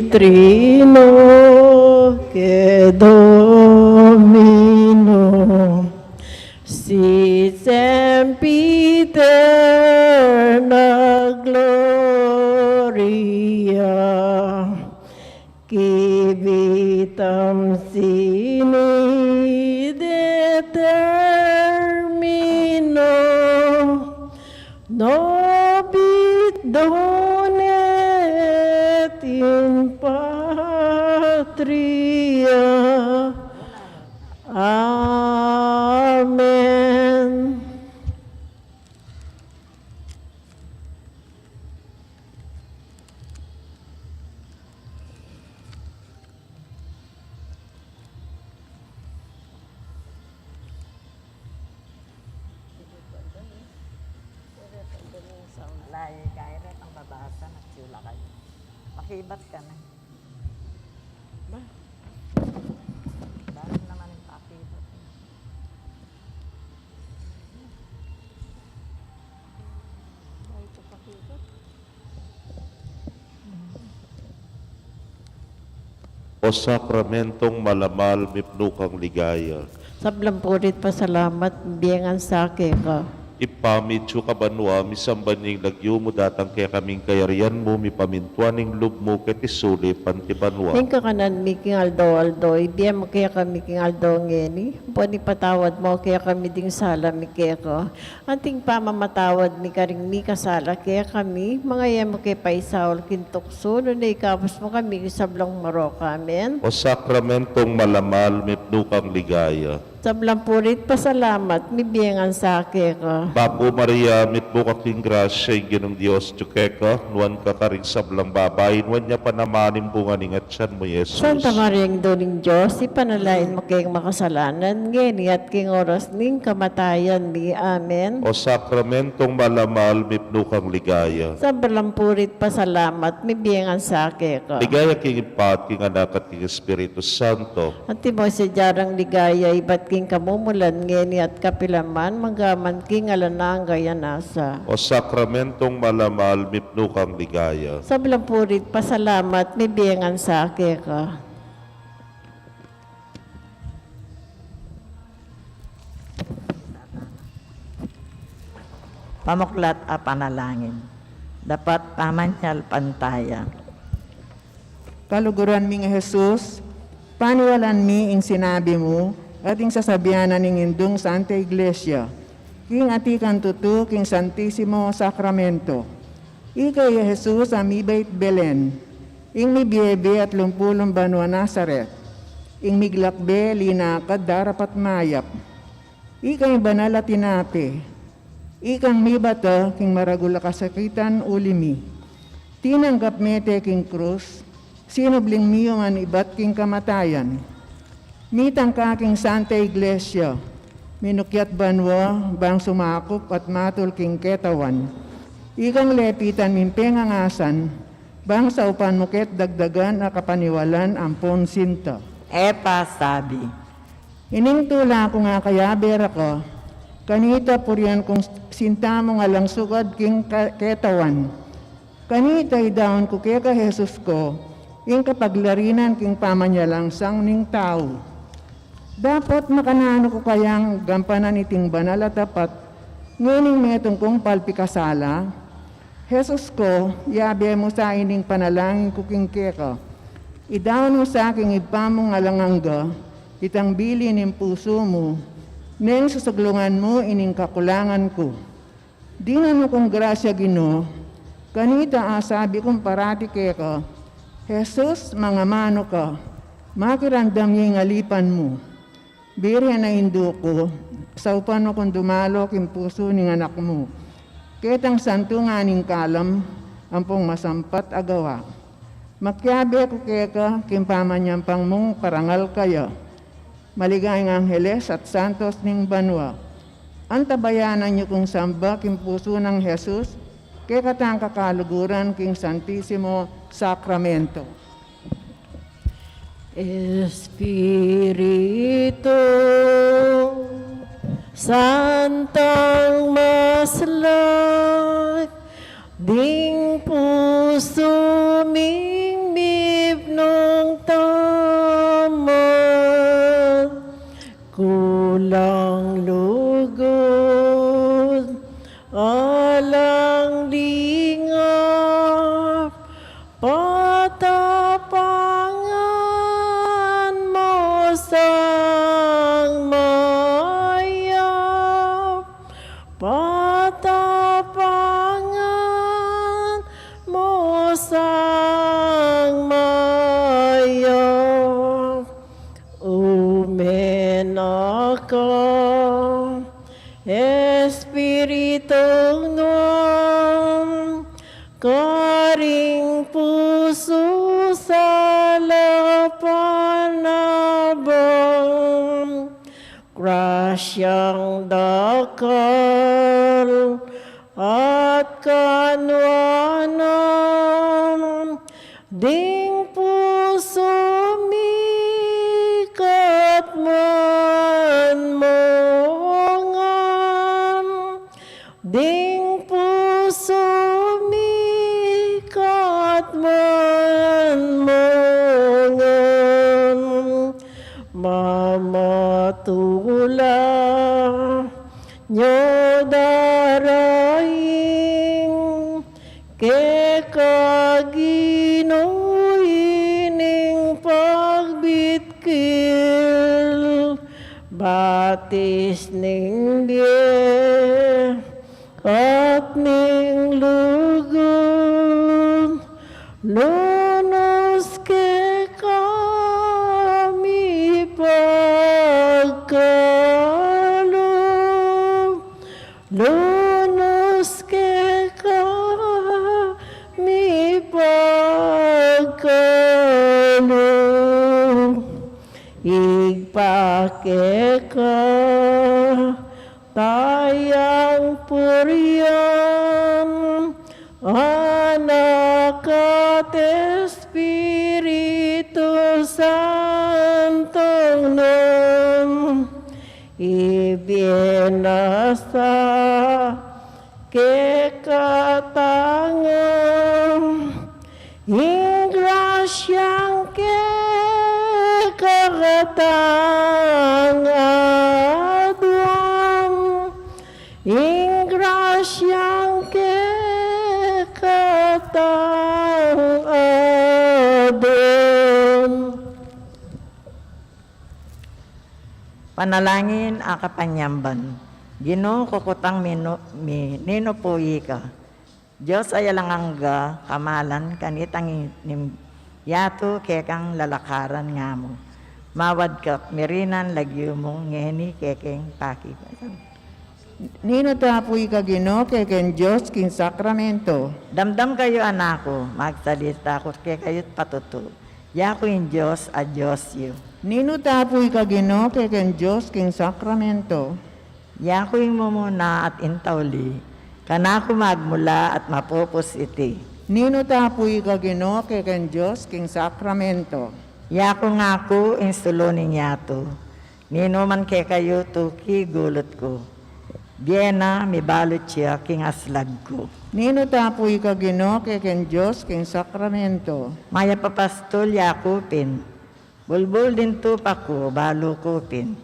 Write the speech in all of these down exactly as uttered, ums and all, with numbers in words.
Trino que Domino, si sempiterna gloria, qui vitam sine determino, nobit donet in patria. Amen. Alay, kaya retang babasa, nagsiula kayu. Makibat ka na. Ba? Dapat naman yung pakibat. Ay, ito pakibat. O sakramentong malamal, mipnu kang ligaya. Sablang puri't pasalamat, mibie ngan sa keka. Ibpa mi, atsu ka banua, misamban ya ing lagyu mu, datang kekami ing kayarian mu, mipamintuan ing lub mu keti sulip anti banua. Ing kakanan mi king aldo-aldo ibie mu kekami king aldo ngeni, ampon ipatawad mu kekami ding sala mi keka, anti ing pamamatawad mi karing mikasala kekami, manga e mu ke paisaul king tuksu, nune ikabus mu kami king sablang marok. Amen. O sakramentong malamal, mipnu kang ligaya. Sablang puri't pasalamat, mibie ngan sa keka. Bapu Maria, mipnu ka king grasya, ing Ginung Dios atyu keka, nuan ka karing sablang babai, nuan ya pa naman ing bunga ning atian mu, Jesus. Santa Maria, Indu ning Dios, ipanalangin mu keng makasalanan, ngeni at king oras ning kamatayan mi. Amen. O sakramentong malamal, mipnu kang ligaya. Sablang puri't pasalamat, mibie ngan sa keka. Ligaya king Ibpa, at king Anak, at king Espiritu Santo. Antimo sadya rang ligaya, ibat king kamumulan, ngeni at kapilan man, mangga man king alang angga. Amen. O sakramentong malamal, mipnu kang ligaya. Sablang puri't pasalamat, mibie ngan sa keka. Pamuklat a panalangin. Dapat pamanyal pantaya. Kaluguran ming Jesus, paniwalan mi ing sinabi mu, at ing sasabian na ning Indung Santa Iglesia, king atikan tutu king Santisimo Sakramento. Ika i Jesus a mibait Belen, ing mibiebe atlumpulung banua Nazaret, ing miglakbe linakad darapat mayap. Ika ing banal a tinape, ikang mibata king maragul a kasakitan uli mi. Tinanggap me te king krus, sinubling mi man ibat king kamatayan. Mitang ka king Santa Iglesia, minukyat banua, bang sumakup at matul king ketawan. Ikang lepitan ming pengangasan, bang saupan mu ket dagdagan a kapaniwalan ampon sinta. E pasabi. Ining tula kung akayabe ra ka, kanita purian kung sinta mung alang sugad king ka-, ketawan. Kanita idaun ku keka Jesus ku, ing kapaglarinan king pamanyalansang ning tau. Dapot makananu ku kayang gampanan iting banal a tapat, ngening metung kung palpikasala? Jesus ku, yabe mu sa ining panalangin ku king keka. Idaun mu sa king Ibpa mung alang angga, itang bili ning pusu mu, neng susuglungan mu ining kakulangan ku. Dinan mu kung grasya, Ginu, kanita asabi kung parati keka, Jesus, mangamanu ka, makiramdam ya ing alipan mu. Birhen a Indu ku, saupan mu kung dumalo king pusu ning anak mu. Ketang santu ngan ing kalam, ampong masampat a gawa. Makiabe ku keka, king pamanyampang mung parangal kaya. Maligayang angeles at santos ning banua. Antabayanan yu kung samba king pusu nang Jesus, kekatang kakaluguran king Santisimo Sakramento. Espiritu Santang maslak, ding pusu ming mi pusu sa lapan abang, grasyang dakal at kanwanan, ding pusu mikat man mungan, ding pusu mikat man mungan, mamatula nyo daraing keka Ginu ining pagbitkil, batis ning bie at ning lugud, lunus keka mipagkalub, lunus keka mipagkalub, Ibpa keka tayang purian, Anak at Espiritu Santo ngan, ibie na sa kekatang, ing grasyang kekatang aduan, ing grasyang kekatang aduan. Panalangin a kapanyamban. Ginu, kukutang minu-, mi-, ninu pu ika. Dios a alang angga, kamalan, kanitang i-, ning yatu kekang lalakaran ngamu. Mawad ka, mirinan lagyu mu, ngeni kekeng paki. Ninu ta pu ika Ginu, kekeng Dios king sakramento. Damdam kayu, anak ku, magsalita ku kekayu't patutu. Yaku ing Dios a Dios yu. Ninu ta pu ika Ginu, kekeng Dios king sakramento. Yaku ing mumuna at ing tauli, kanaku magmula at mapupus iti. Ninu ta pu ika Ginu, kekeng Dios king sakramento. Yaku ngaku ing sulu ning yatu, ninu man kekayu tuki gulut ku, bie na mibalut ya king aslag ku. Ninu ta pu ika Ginu, kekeng Dios king sakramento. Mayap a pastul yaku pin, bulbul ding tupa ku, balu ku pin,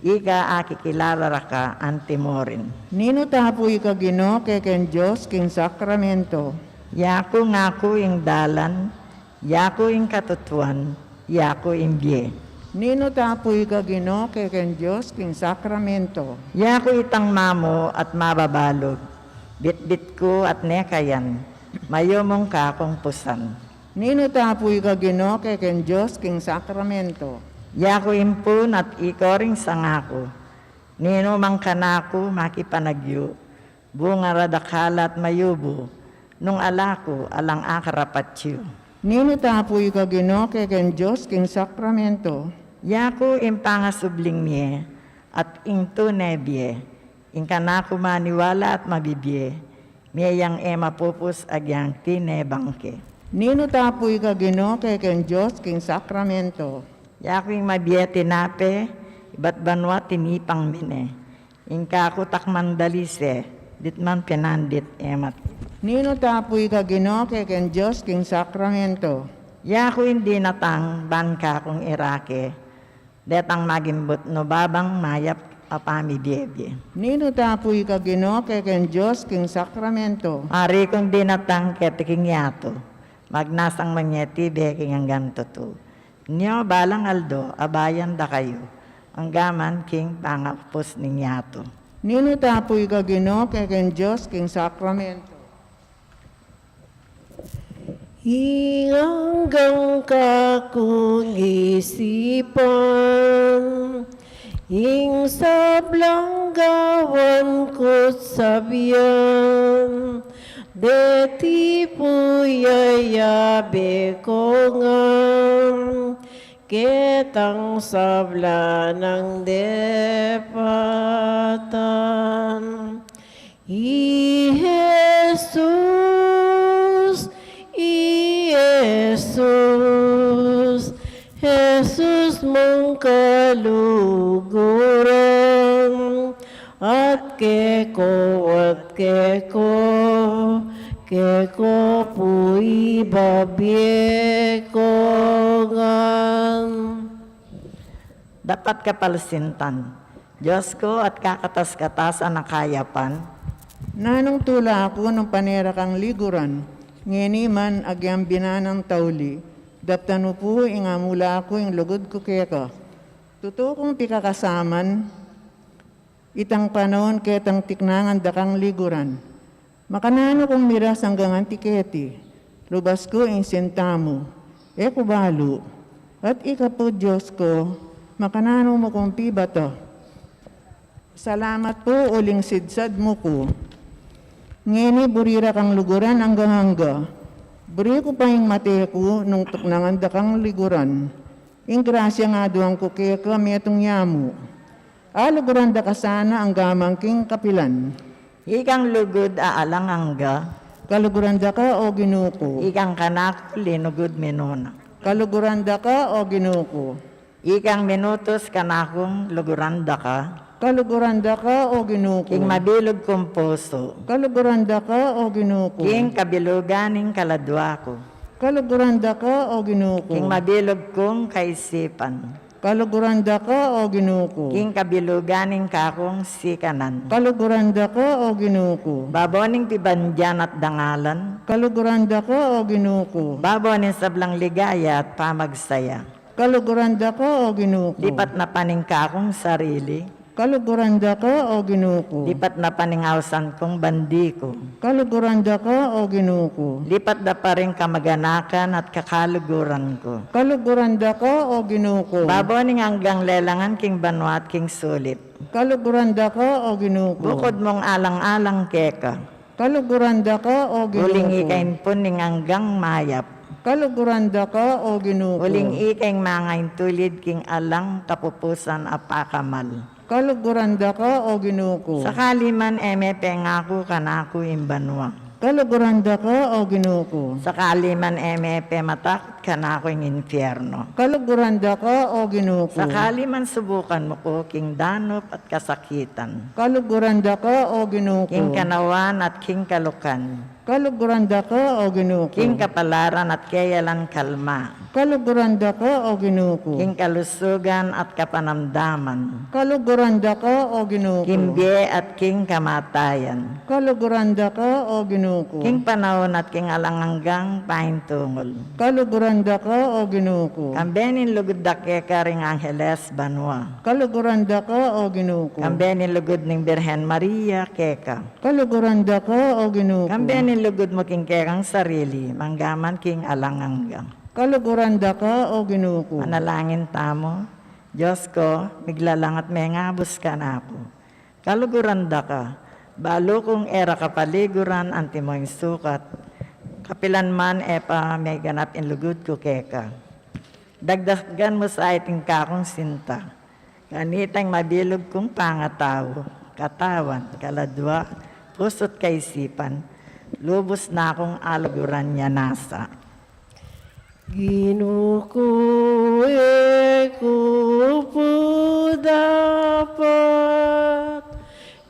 ika akikilala ra ka anti murin. Ninu ta pu ika Ginu, kekeng Dios king sakramento. Yaku ngaku ing dalan, yaku ing katutuan, yaku ing bie. Ninu ta pu ika Ginu, kekeng Dios king sakramento. Yaku itang mamu at mababalug, bitbit ku at ne kayan, mayumung kakung pusan. Ninu ta pu ika Ginu, kekeng Dios king sakramento. Yaku ing pun at ikor ing sanga ku, ninu mang kanaku makipanagyu, bunga ra dakal at mayubu, nung ala ku alang akarapat yu. Ninu ta pu ika Ginu, kekeng Dios king sakramento. Yaku ing pangasubling mie at ing tune bie, ing kanaku maniwala at mabibie, mie yang e mapupus agyang tine bangke. Ninu ta pu ika Ginu, kekeng Dios king sakramento. Yaku ing mabie tinape, ibat banua tinipang mi ne, ing kaku takmang dalise, ditman pinandit e mati. Ninu ta pu ika Ginu, kekeng Dios king sakramento. Yaku ing dinatang ban kakung irake, detang magimbut nu babang mayap a pamibiebie. Ninu ta pu ika Ginu, kekeng Dios king sakramento. Ari kung dinatang keti king yatu, magnasang mangeti be king anggang tutu. Nyo balang aldo abayan da kayu, anggaman king pangapus ning yatu. Ninu ta pu ika Ginu, kekeng Dios king sakramento. Ing anggang kakung isipan, ing sablang gawan ku't sabian, Deti pu yayabe ku ngan ketang sabla nang depatan. I Jesus, i Jesus, Jesus mung kaluguran, at keku, at keku, keku pu ibabie ku ngan. Dapat kapalsintan. Dios ku, at kakatas-katasan a kayapan. Nanung tula ku nung pane ra kang liguran, ngeni man agyang binanang tauli, daptan mu pu ing amula ku ing lugud ku keka. Tutu kung pikakasaman itang panaun ketang tiknangan da kang liguran. Makananu kung miras anggang anti keti, lubas ku ing sinta mu, e ku balu. At ika pu Dios ku, makananu mu kung pibata. Salamat pu uling sidsad mu ku. Ngeni buri ra kang luguran anggang angga. Buri ku pa ing mate ku nung tuknangan da kang liguran. Ing grasya ngan aduan ku keka metung yamu. Aluguran da ka sana angga man king kapilan. Ikang lugud a alang angga. Kaluguran da ka, o Ginu ku. Ikang kanaku linugud minuna. Kaluguran da ka, o Ginu ku. Ikang minutus kanakung luguran da ka. Kaluguran da ka, o Ginu ku. King mabilug kung pusu. Kaluguran da ka, o Ginu ku. King kabilugan ning kaladua ku. Kaluguran da ka, o Ginu ku. King mabilug kung kaisipan. Kaluguran da ka, o Ginu ku. King kabilugan ning kakung sikanan. Kaluguran da ka, o Ginu ku. Babo ning pibandian at dangalan. Kaluguran da ka, o Ginu ku. Babo ning sablang ligaya at pamagsaya. Kaluguran da ka, o Ginu ku. Lipat na pa ning kakung sarili. Kaluguran da ka, o Ginu ku. Lipat na pa ning ausan kung bandi ku. Kaluguran da ka, o Ginu ku. Lipat da pa ring kamaganakan at kakaluguran ku. Kaluguran da ka, o Ginu ku. Babo ning anggang lelangan king banua at king sulip. Kaluguran da ka, o Ginu ku. Bukud mung alang-alang keka. Kaluguran da ka, o Ginu ku. Uling ika ing pun ning anggang mayap. Kaluguran da ka, o Ginu ku. Uling ika ing mangaintulid king alang kapupusan a pakamal. Kaluguran da ka, o Ginu ku. Sakali man e me pengaku kanaku ing banua. Kaluguran da ka, o Ginu ku. Sakali man e me pematakut kanaku ing infierno. Kaluguran da ka, o Ginu ku. Sakali man subukan mu ku king danup at kasakitan. Kaluguran da ka, o Ginu ku. King kanawan at king kalukan. Kaluguran da ka, o Ginu ku. King kapalaran at keyalan kalma. Kaluguran da ka, o Ginu ku. King kalusugan at kapanamdaman. Kaluguran da ka, o Ginu ku. King bie at king kamatayan. Kaluguran da ka, o Ginu ku. King panaun at king alang anggang paintungul. Kaluguran da ka, o Ginu ku. Kambe ning lugud da keka ring angeles banua. Kaluguran da ka, o Ginu ku. Kambe ning lugud ning Birhen Maria keka. Kaluguran da ka, o Ginu ku. Kambe ning lugud mu king kekang sarili, mangga man king alang angga. Kaluguran da ka, o Ginu ku. Manalangin tamu. Dios ku, miglalang at mengabus kanaku. Kaluguran da ka, balu kung e ra ka paliguran antimong sukat, kapilan man e pa meganap ing lugud ku keka. Dagdagan mu sa iting kakung sinta. Kanitang mabilug kung pangatau, katawan, kaladua, pusu't kaisipan, lubus na kung aluguran ya nasa. Ginu ku, e ku pu dapat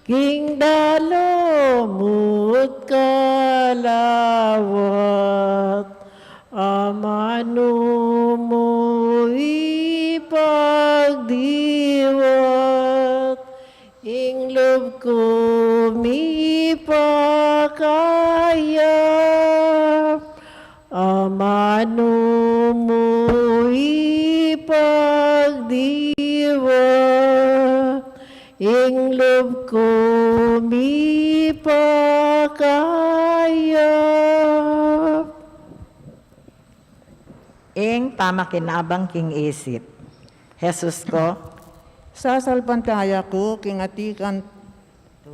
king dalu mu't kalawat, amanu mu ipagdiwat, ing lub ku mipakayap, amanu mu ipagdiwat, ing lub ku mipakayap. Ing pamakinabang king isip. Jesus ku, sasalpantaya ku king atikan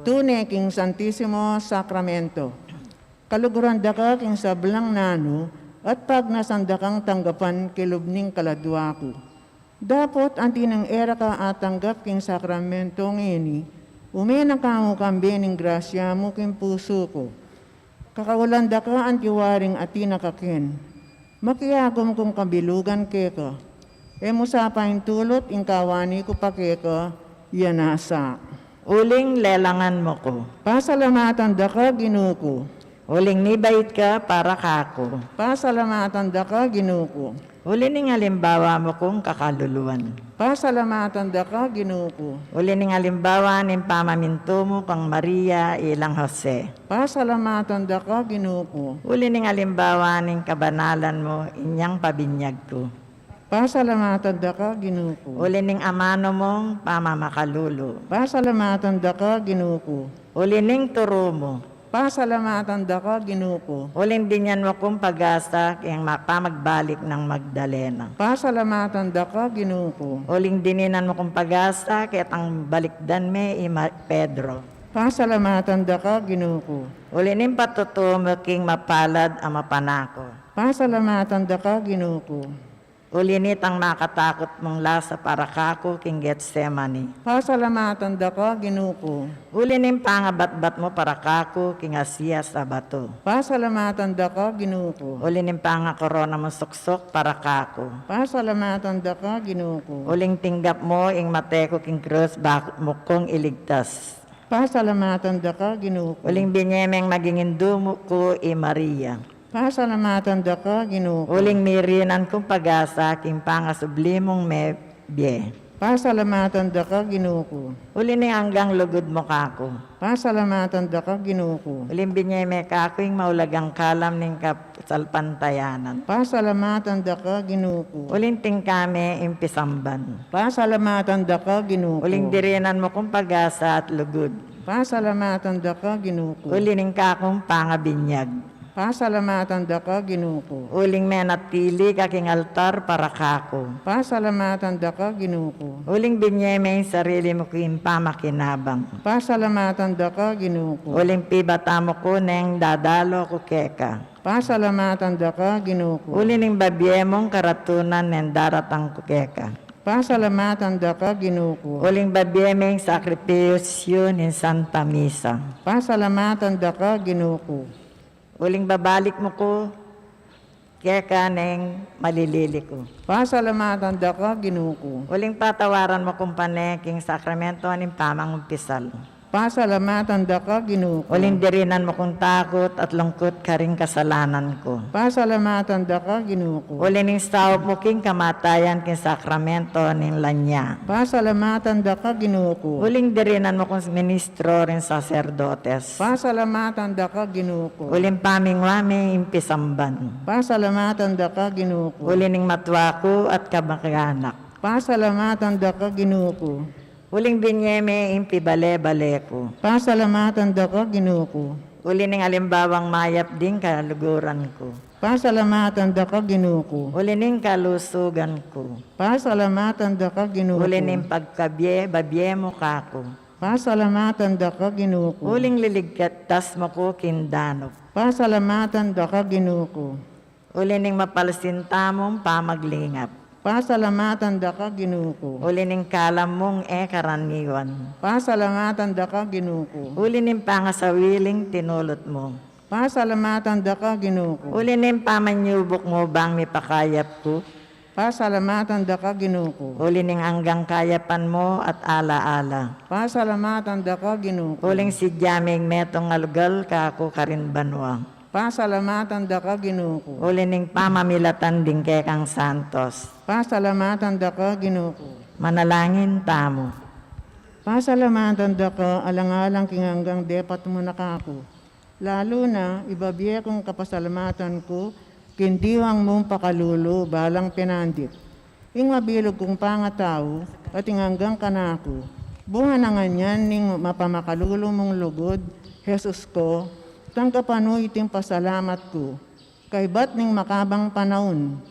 tune king Santisimo Sakramento. Kaluguran da ka king sablang nanu, at pagnasan da kang tanggapan king lub ning kaladua ku. Dapot anti nang e ra ka atanggap king sakramento ngeni, ume na ka mu kambe ning grasya mu king pusu ku. Kakaulan da ka anti waring atin na ka ken. Makiagum kung kabilugan keka. E mu sa paintulut ing kawani ku pa keka, ya nasa. Uling lelangan mu ku. Pasalamatan da ka, Ginu ku. Uling mibait ka para kaku. Pasalamatan da ka, Ginu ku. Uli ning alimbawa mu kung kakaluluan. Pasalamatan da ka, Ginu ku. Uli ning alimbawa ning pamamintu mu kang Maria ilang Jose. Pasalamatan da ka, Ginu ku. Uli ning alimbawa ning kabanalan mu inyang pabinyag ku. Pasalamatan da ka, Ginu ku. Uli ning amanu mung pamamakalulu. Pasalamatan da ka, Ginu ku. Uli ning turu mu. Pasalamatan da ka, Ginu ku. Uling binyan mu kung pag-asa king ma-, pamagbalik nang Magdalena. Pasalamatan da ka, Ginu ku. Uling dininan mu kung pag-asa ketang balikdan me i Ma-, Pedro. Pasalamatan da ka, Ginu ku. Uli ning patutu mu king mapalad a mapanaku. Pasalamatan da ka, Ginu ku. Uli nitang makatakut mung lasa para kaku king Getsemani. Pasalamatan da ka, Ginu ku. Uli ning pangabatbat mu para kaku king asias a batu. Pasalamatan da ka, Ginu ku. Uli ning pangakorona mung suksuk para kaku. Pasalamatan da ka, Ginu ku. Uling tinggap mu ing mate ku king krus baku mu kung iligtas. Pasalamatan da ka, Ginu ku. Uling binye meng maging indu mu ku i Maria. Pasalamatan da ka, Ginu ku. Uling mirinan kung pag-asa king pangasubli mung mebie. Pasalamatan da ka, Ginu ku. Uli ning anggang lugud mu kaku. Pasalamatan da ka, Ginu ku. Uling binye me kaku ing maulagang kalam ning kasalpantayanan. Pasalamatan da ka, Ginu ku. Uling tingka me ing pisamban. Pasalamatan da ka, Ginu ku. Uling dirinan mu kung pag-asa at lugud. Pasalamatan da ka, Ginu ku. Uli ning kakung pangabinyag. Pasalamatan da ka, Ginu ku. Uling menatili ka king altar para kaku. Pasalamatan da ka, Ginu ku. Uling binye me ing sarili mu king pamakinabang. Pasalamatan da ka, Ginu ku. Uling pibata mu ku neng dadalu ku keka. Pasalamatan da ka, Ginu ku. Uli ning babie mung karatunan neng daratang ku keka. Pasalamatan da ka, Ginu ku. Uling babie meng sakripisyu ning Santa Misa. Pasalamatan da ka, Ginu ku. Uling babalik mu ku keka neng malilili ku. Pasalamatan da ka, Ginu ku. Uling patawaran mu kung pane king sakramento ning pamangumpisal. Pasalamatan da ka, Ginu ku. Uling dirinan mu kung takut at lungkut karing kasalanan ku. Pasalamatan da ka, Ginu ku. Uli ning saup mu king kamatayan king sakramento ning lanya. Pasalamatan da ka, Ginu ku. Uling dirinan mu kung ministro ring saserdotes. Pasalamatan da ka, Ginu ku. Uling pamingwa me ing pisamban. Pasalamatan da ka, Ginu ku. Uli ning matwa ku at kamag-anak. Pasalamatan da ka, Ginu ku. Uling binye me ing pibale-bale ku. Pasalamatan da ka, Ginu ku. Uli ning alimbawang mayap ding kaluguran ku. Pasalamatan da ka, Ginu ku. Uli ning kalusugan ku. Pasalamatan da ka, Ginu ku. Uli ning pagkabie-babie mu kaku. Pasalamatan da ka, Ginu ku. Uling liligtas mu ku king danup. Pasalamatan da ka, Ginu ku. Uli ning mapalsinta mung pamaglingap. Pasalamatan da ka, Ginu ku. Uli ning kalam mung e karaniwan. Pasalamatan da ka, Ginu ku. Uli ning pangasawiling tinulut mu. Pasalamatan da ka, Ginu ku. Uli ning pamanyubuk mu bang mipakayap ku. Pasalamatan da ka, Ginu ku. Uli ning anggang kayapan mu at ala-ala. Pasalamatan da ka, Ginu ku. Uling sidya ming metung a lugal kaku karin banua. Pasalamatan da ka, Ginu ku. Uli ning pamamilatan ding kekang santos. Pasalamatan da ka, Ginu ku. Manalangin tamu. Pasalamatan da ka alang-alang king anggang depat mu na kaku. Lalu na, ibabie kung kapasalamatan ku king diwang mung pakalulu balang penandit. Ing mabilug kung pangatau, at ing anggang kanaku, bunga na ngan yan ning mapamakalulu mung lugud, Jesus ko, tanggapan mu iting pasalamat ku, kaybat ning makabang panaun.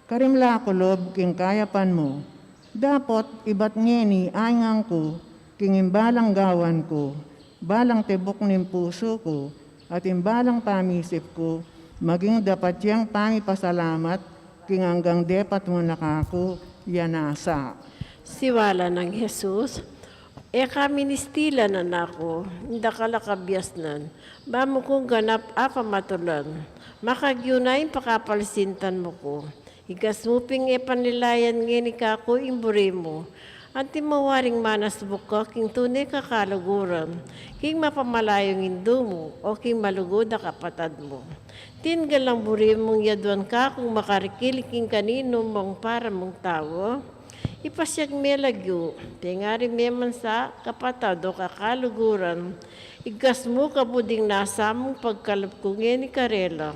Karin la ku lub king kayapan mu, dapot ibat ngeni aingan ku, king imbalang gawan ku, balang tibuk ning pusu ku, At ing balang pamisip ku, maging dapat yang pamipasalamat, king anggang depat mu na kaku, ya nasa. Siwala nang Jesus, e ka ministilan, anak ku, ing dakal a kabiasnan, ba mu kung ganap a pamatulan, makagyu na ing pakapalsintan mu ku. Igas mu pin e panilayan ngeni kaku ing buri mu, anti mawaring manasbuk ka king tune kakaluguran, king mapamalayung indu mu, o king malugud a kapatad mu. Tinggil ang buri mung yaduan kakung makarikil king kaninu mang para mung tau. Ipasyag me lagyu, pengari me man sa kapatad o kakaluguran, igas mu kabud ing nasa mung pagkalub ku ngeni karela.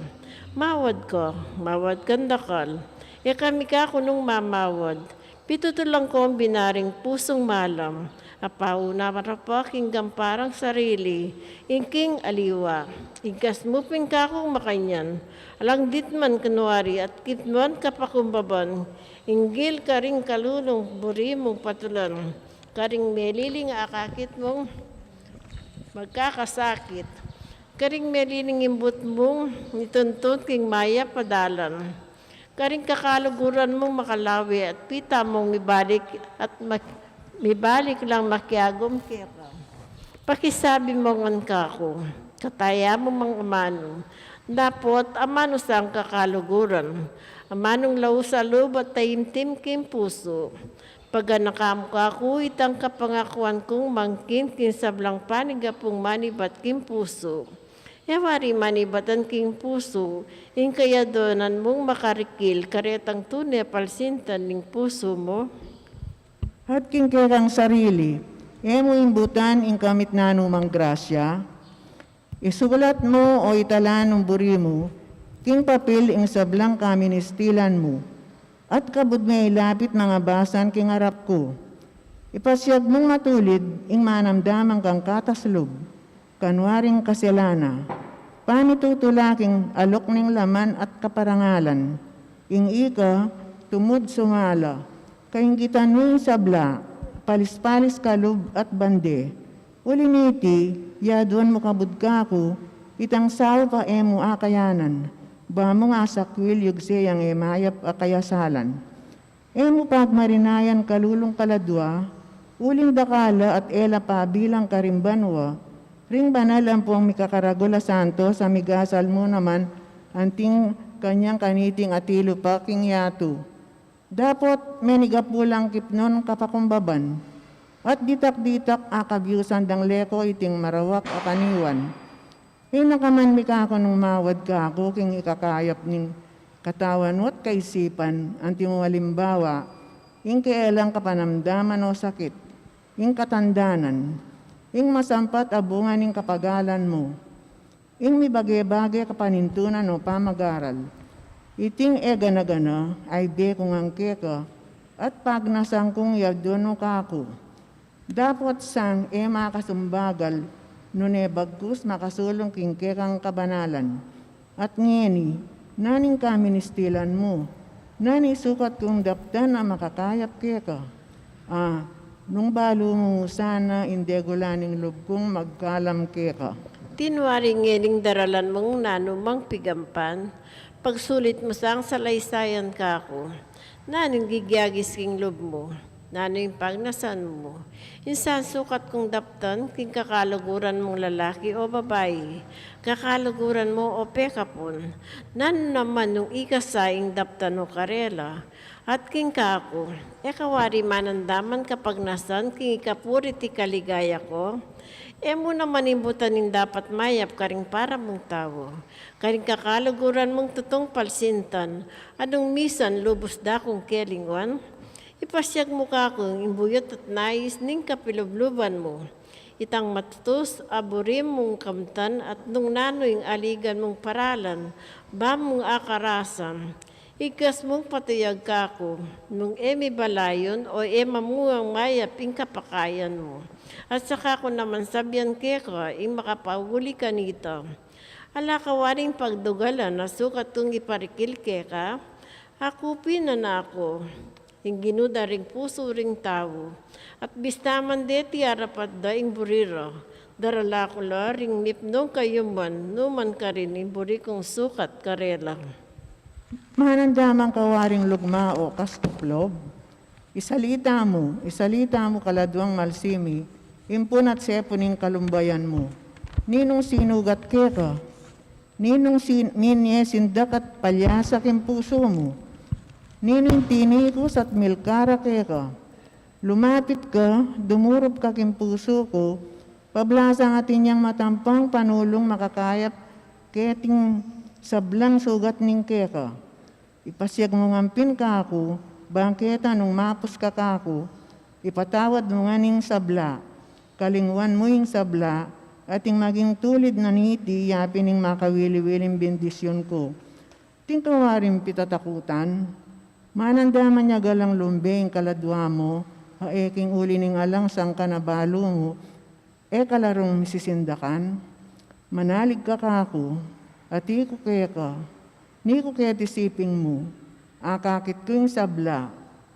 Mawad ka, mawad kang dakal, e kami kaku nung mamawad, pitutulan kong binaring pusung malam, a pauna marapa king gamparang sarili, ing king aliwa. Igas mu pin kakung makanyan, alang ditman kunwari at kitman kapakumbaban, inggil karing kalulung buri mung patulan, karing meliling akakit mung magkakasakit, karing meliling imbut mung mituntun king mayap a dalan, karing kakaluguran mung makalawe at pita mung mibalik at mak-, mibalik lang makiagum keka. Pakisabi mu ngan kaku, kataya mu mang amanu, dapot amanu sang kakaluguran, amanung laus a lub at taimtim king pusu. Paganaka mu kaku itang kapangakuan kung mangkin king sablang panigapung manibat king pusu. E wari manibatan king pusu ing kayaduanan mung makarikil karetang tune palsintan ning pusu mu? At king kekang sarili, e mu imbutan ing kamit nanumang grasya? Isulat mu o itala nung buri mu king papil ing sablang kaministilan mu, at kabud me ilapit mangabasan king arap ku. Ipasyag mung matulid ing manamdaman kang kataslub, kanwaring kaselana, pamitutula king alok ning laman at kaparangalan, ing ika tumud sumala, kainggitan mu ing sabla, palis-palis kalub at bande. Uli niti, yaduan mu kabud kaku itang saup a e mu akayanan, ba mung asakwil yugse yang e mayap a kayasalan. E mu pagmarinayan kalulung kaladua, uling dakal la at e la pabilang karing banua, ring banal ampong mikakaragul a santos a migasal mu naman anting kanyang kaniting atilu pa king yatu. Dapot menigapu lang kipnun kapakumbaban, at ditak-ditak akabiusan dang leko iting marawak a kaniwan. Ing nakaman mi kaku nung mawad kaku king ikakayap ning katawan mu at kaisipan, anti mu alimbawa, ing keelang kapanamdaman o sakit, ing katandanan, ing masampat a bunga ning kapagalan mu, ing mibage-bage kapanintunan o pamagaral. Iting e gana-gana, aybe ku ngan keka, at pagnasan kung yaduan mu kaku. Dapot sang e makasumbagal, nune bagkus makasulung king kekang kabanalan. At ngeni, nanu ing kaministilan mu? Nanu ing sukat kung daptan a makakayap keka? A, nung balu mu sana ing degulan ning lub kung magkalam keka. Tinwari ngening daralan mung nanumang pigampan, pagsulit mu sang salaysayan kaku. Nanu ing gigyagis king lub mu? Nanu ing pagnasan mu? Insan sukat kung daptan king kakaluguran mung lalaki o babai, kakaluguran mu o pekapun? Nanu naman nung ikasa ing daptan mu karela? At king kaku, e ka wari manandaman kapagnasan king ikapurit ing kaligaya ku? E mu naman imbutan ing dapat mayap karing para mung tau, karing kakaluguran mung tutung palsintan, a nung misan lubus da kung kelinguan? Ipasyag mu kaku ing buyut at nais ning kapilubluban mu, itang matutus a buri mung kamtan at nung nanu ing aligan mung paralan, ba mung akarasan. Igas mung patuyag kaku, nung e mibalayun o e mamungang mayap ing kapakayan mu. At saka ku naman sabian keka ing makapauli kanita, ala ka waring pagdugalan a sukat kung iparikil keka? Aku pin, anak ku, Ing Ginu da ring pusu ring tau, at bista man deti arapat da ing buri ra, darala ku la ring mipnung kayuman, nu man karin ing buri kung sukat karela. Manandaman ka waring lugma o kaskup lub. Isalita mu, isalita mu kaladuang malsimi, impun at sepu ning kalumbayan mu. Ninung sinugat keka? Ninung sin-, nine sindak at palyasa king pusu mu? Ninung tinikus at milkara keka? Lumapit ka, dumurup ka king pusu ku, pablasang atin yang matampang panulung makakayap keting sablang sugat ning keka. Ipasiag mu ngan pin kaku, bang keta nung mapus ka kaku, ipatawad mu ngan ing sabla, kalinguan mu ing sabla, at ing maging tulid na niti, yapin ing makawili-wiling bendisyun ku. Atin ka waring pitatakutan? Manandaman ya galang lumbe ing kaladua mu, a e king uli ning alang sangkan a balu mu, e ka la rung misisindakan? Manalig ka kaku, ati ku keka, ni ku keti siping mu, akakit ku ing sabla,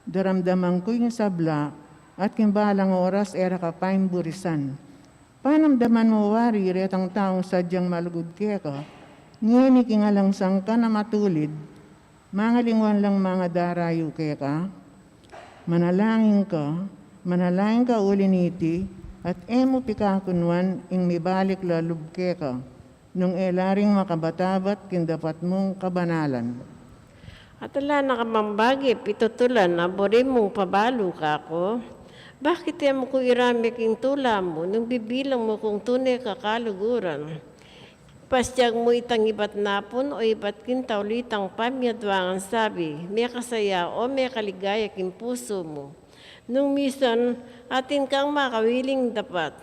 daramdaman ku ing sabla, at king balang oras e ra ka pa ing burisan. Panamdaman mu wari retang taung sadyang malugud keka, ngeni king alang sangkan a matulid, mangalinguan lang mangadarayu keka? Manalangin ka, manalangin ka uli niti, at e mu pikakunuan ing mibalik la lub keka, nung e la ring makabatabat king dapat mung kabanalan. At ala na ka mang bage pitutulan a buri mung pabalu kaku? Bakit e mu ku irame king tula mu, nung bibilang mu kung tune ka kaluguran? Pasiag mu itang ibat napun o ibat king tauli tang pamiadwangan sabi, mekasaya o mekaligaya king pusu mu. Nung misan, atin kang makawiling dapat.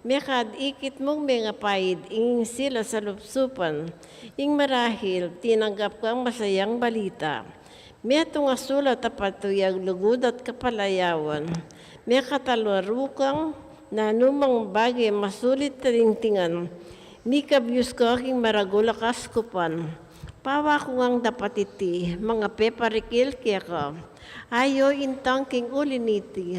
Mekad ikit mung mengapaid ing sila salupsupan, ing marahil tinanggap kang masayang balita. Metung a sulat a patuyag lugud at kapalayawan. Mekatalaru kang nanumang bage masulit a tingtingan. Mikabyus ka king maragul a kaskupan. Pawaku ngang dapat iti, mangapeparikil keka. Ayo intang king uli niti,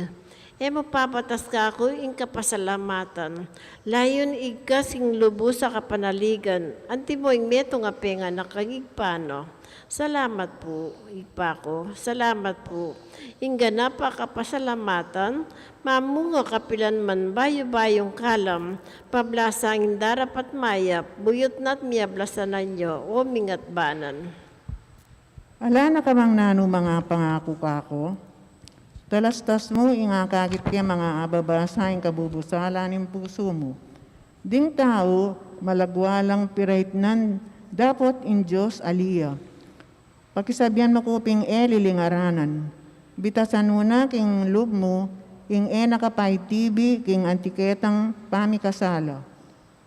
e mu pabatas kaku ing kapasalamatan. Layun igkas ing lubus a kapanaligan, antimo ing metung a penganak kang Ibpa na. Salamat pu, Ibpa ku, salamat pu. Ing ganap a kapasalamatan, mamunga kapilan man bayu-bayung kalam, pablasang ing darapat mayap, buyut na't miablasan na nyo, o mingat banan. Ala na ka mang nanumang pangaku kaku? Talastas mu ing akakit ke manga ababasa ing kabubusala ning pusu mu. Ding tau, malagwa lang piraitnan, dapot ing Dios ali ya. Pakisabian mu ku ping e lilingaranan. Bitasan mu na king lub mu, ing e na ka paitibi king anti ketang pamikasala.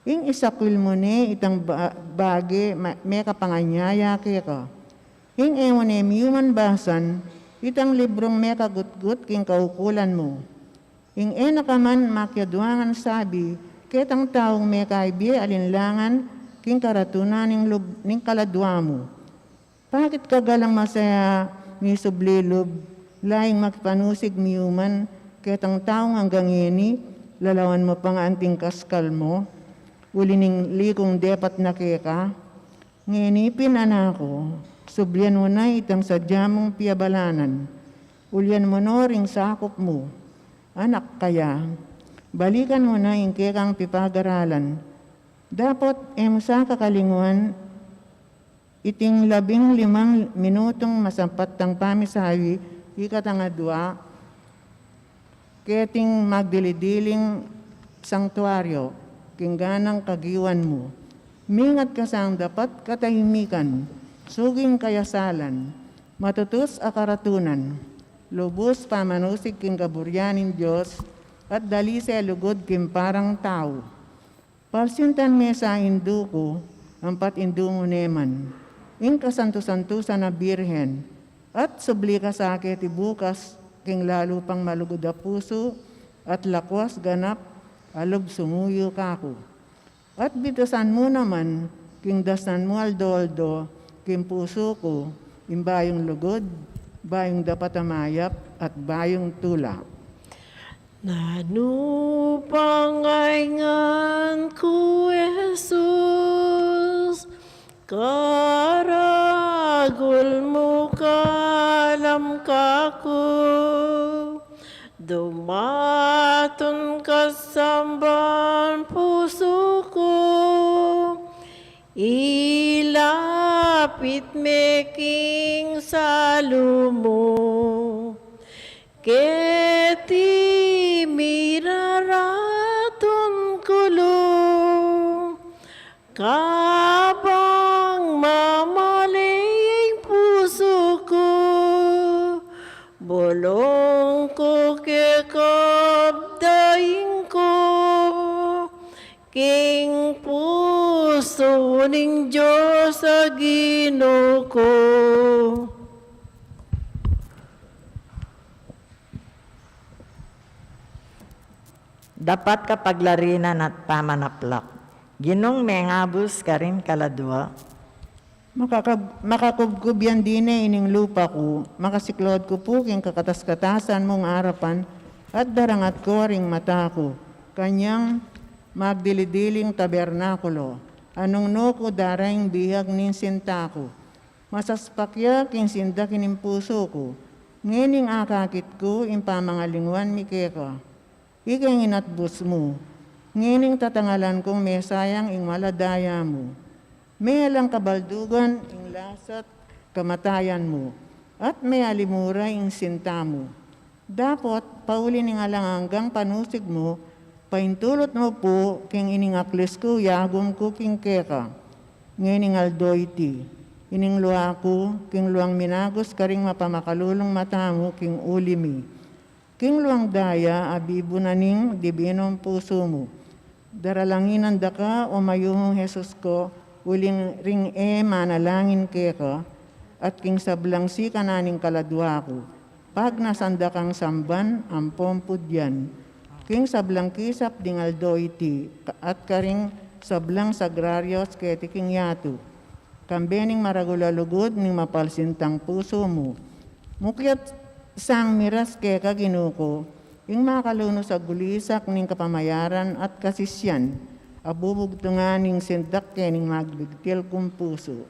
Ing isakwil mu ne itang ba-, bage ma-, mekapanganyaya keka. Ing e mu ne miyuman basan itang librung mekagutgut king kaukulan mu. Ing e na ka man makiadwangan sabi ketang taung mekaibie alinlangan king karatunan ning lub-, ning kaladua mu. Bakit ka galang masaya misubli lub, laing makipanusig miyuman ketang taung anggang ngeni, lalawan mu pa nga anting kaskal mu, uli ning likung depat na keka? Ngeni pin, anak ku, sublian mu na itang sadya mung piabalanan. Ulian mu no ring sakup mu. Anak ka ya, balikan mu na ing kekang pipagaralan. Dapot e mu sa kakalinguan iting labing limang minutung masampat tang pamisawi, ikatang adua, keting magdili-diling sangtuario, king ganang kagiwan mu. Mingat ka sang dapat katahimikan, suging kayasalan, matutus a karatunan, lubus pamanusig king kaburian ning Dios, at dalise lugud king parang tau. Palsintan me sa indu ku, ampat indu mu ne man, ing kasantu-santusan a Birhen, at subli ka sa keti bukas king lalu pang malugud a pusu at lakwas ganap a lub sumuyu kaku. At bitasan mu naman king dasan mu aldo-aldo king pusu ku ing bayung lugud Bayung dapat a mayap at bayung tula. Nanu pang aingan ku, Jesus, karagul mu kalam kaku, dumatun ka samban pusu ku, ilapit me king salu mu. Keti miraratun ku lu, kabang mamale ing pusu ku, bulung ku keka daing ku king pusu ning Dios a Ginu ku. Dapat kapaglarinan at pamanaplak. Ginung mengabus karing kaladua. Makakab-, makakubkub yan dine ining lupa ku, makasiklaud ku pu king kakatas-katasan mung arapan, at darangat ku ring mata ku kanyang magdili-diling tabernakulo. Anung nu ku dara ing bihag ning sinta ku, masaspak ya king sindak ning pusu ku. Ngening akakit ku ing pamangalingwan mi keka, ikeng inatbus mu. Ngening tatangalan kung mesayang ing mala daya mu. Mealang kabaldugan ing lasat kamatayan mu, at mealimura ing sinta mu. Dapot, pauli ning alang anggang panusig mu, paintulut mu pu king ining aklis ku, yagum ku king keka. Ngening aldo iti, ining lua ku, king luang minagus karing mapamakalulung mata mu king uli mi, king luang daya a bibu na ning dibinung pusu mu. Daralanginan da ka, o mayumu Jesus ku, uling ring e manalangin keka, at king sablang sikanan ning kaladua ku, pagnasan da kang samban ampong pudyan, king sablang kisap ding aldo iti, ka-, at karing sablang sagrarios keti king yatu, kambe ning maragul a lugud ning mapalsintang pusu mu. Mukyat sang miras keka, Ginu ku, ing makalunus a gulisak ning kapamayaran at kasisian, a bubugtungan ning sindak kening magbigtil kung pusu.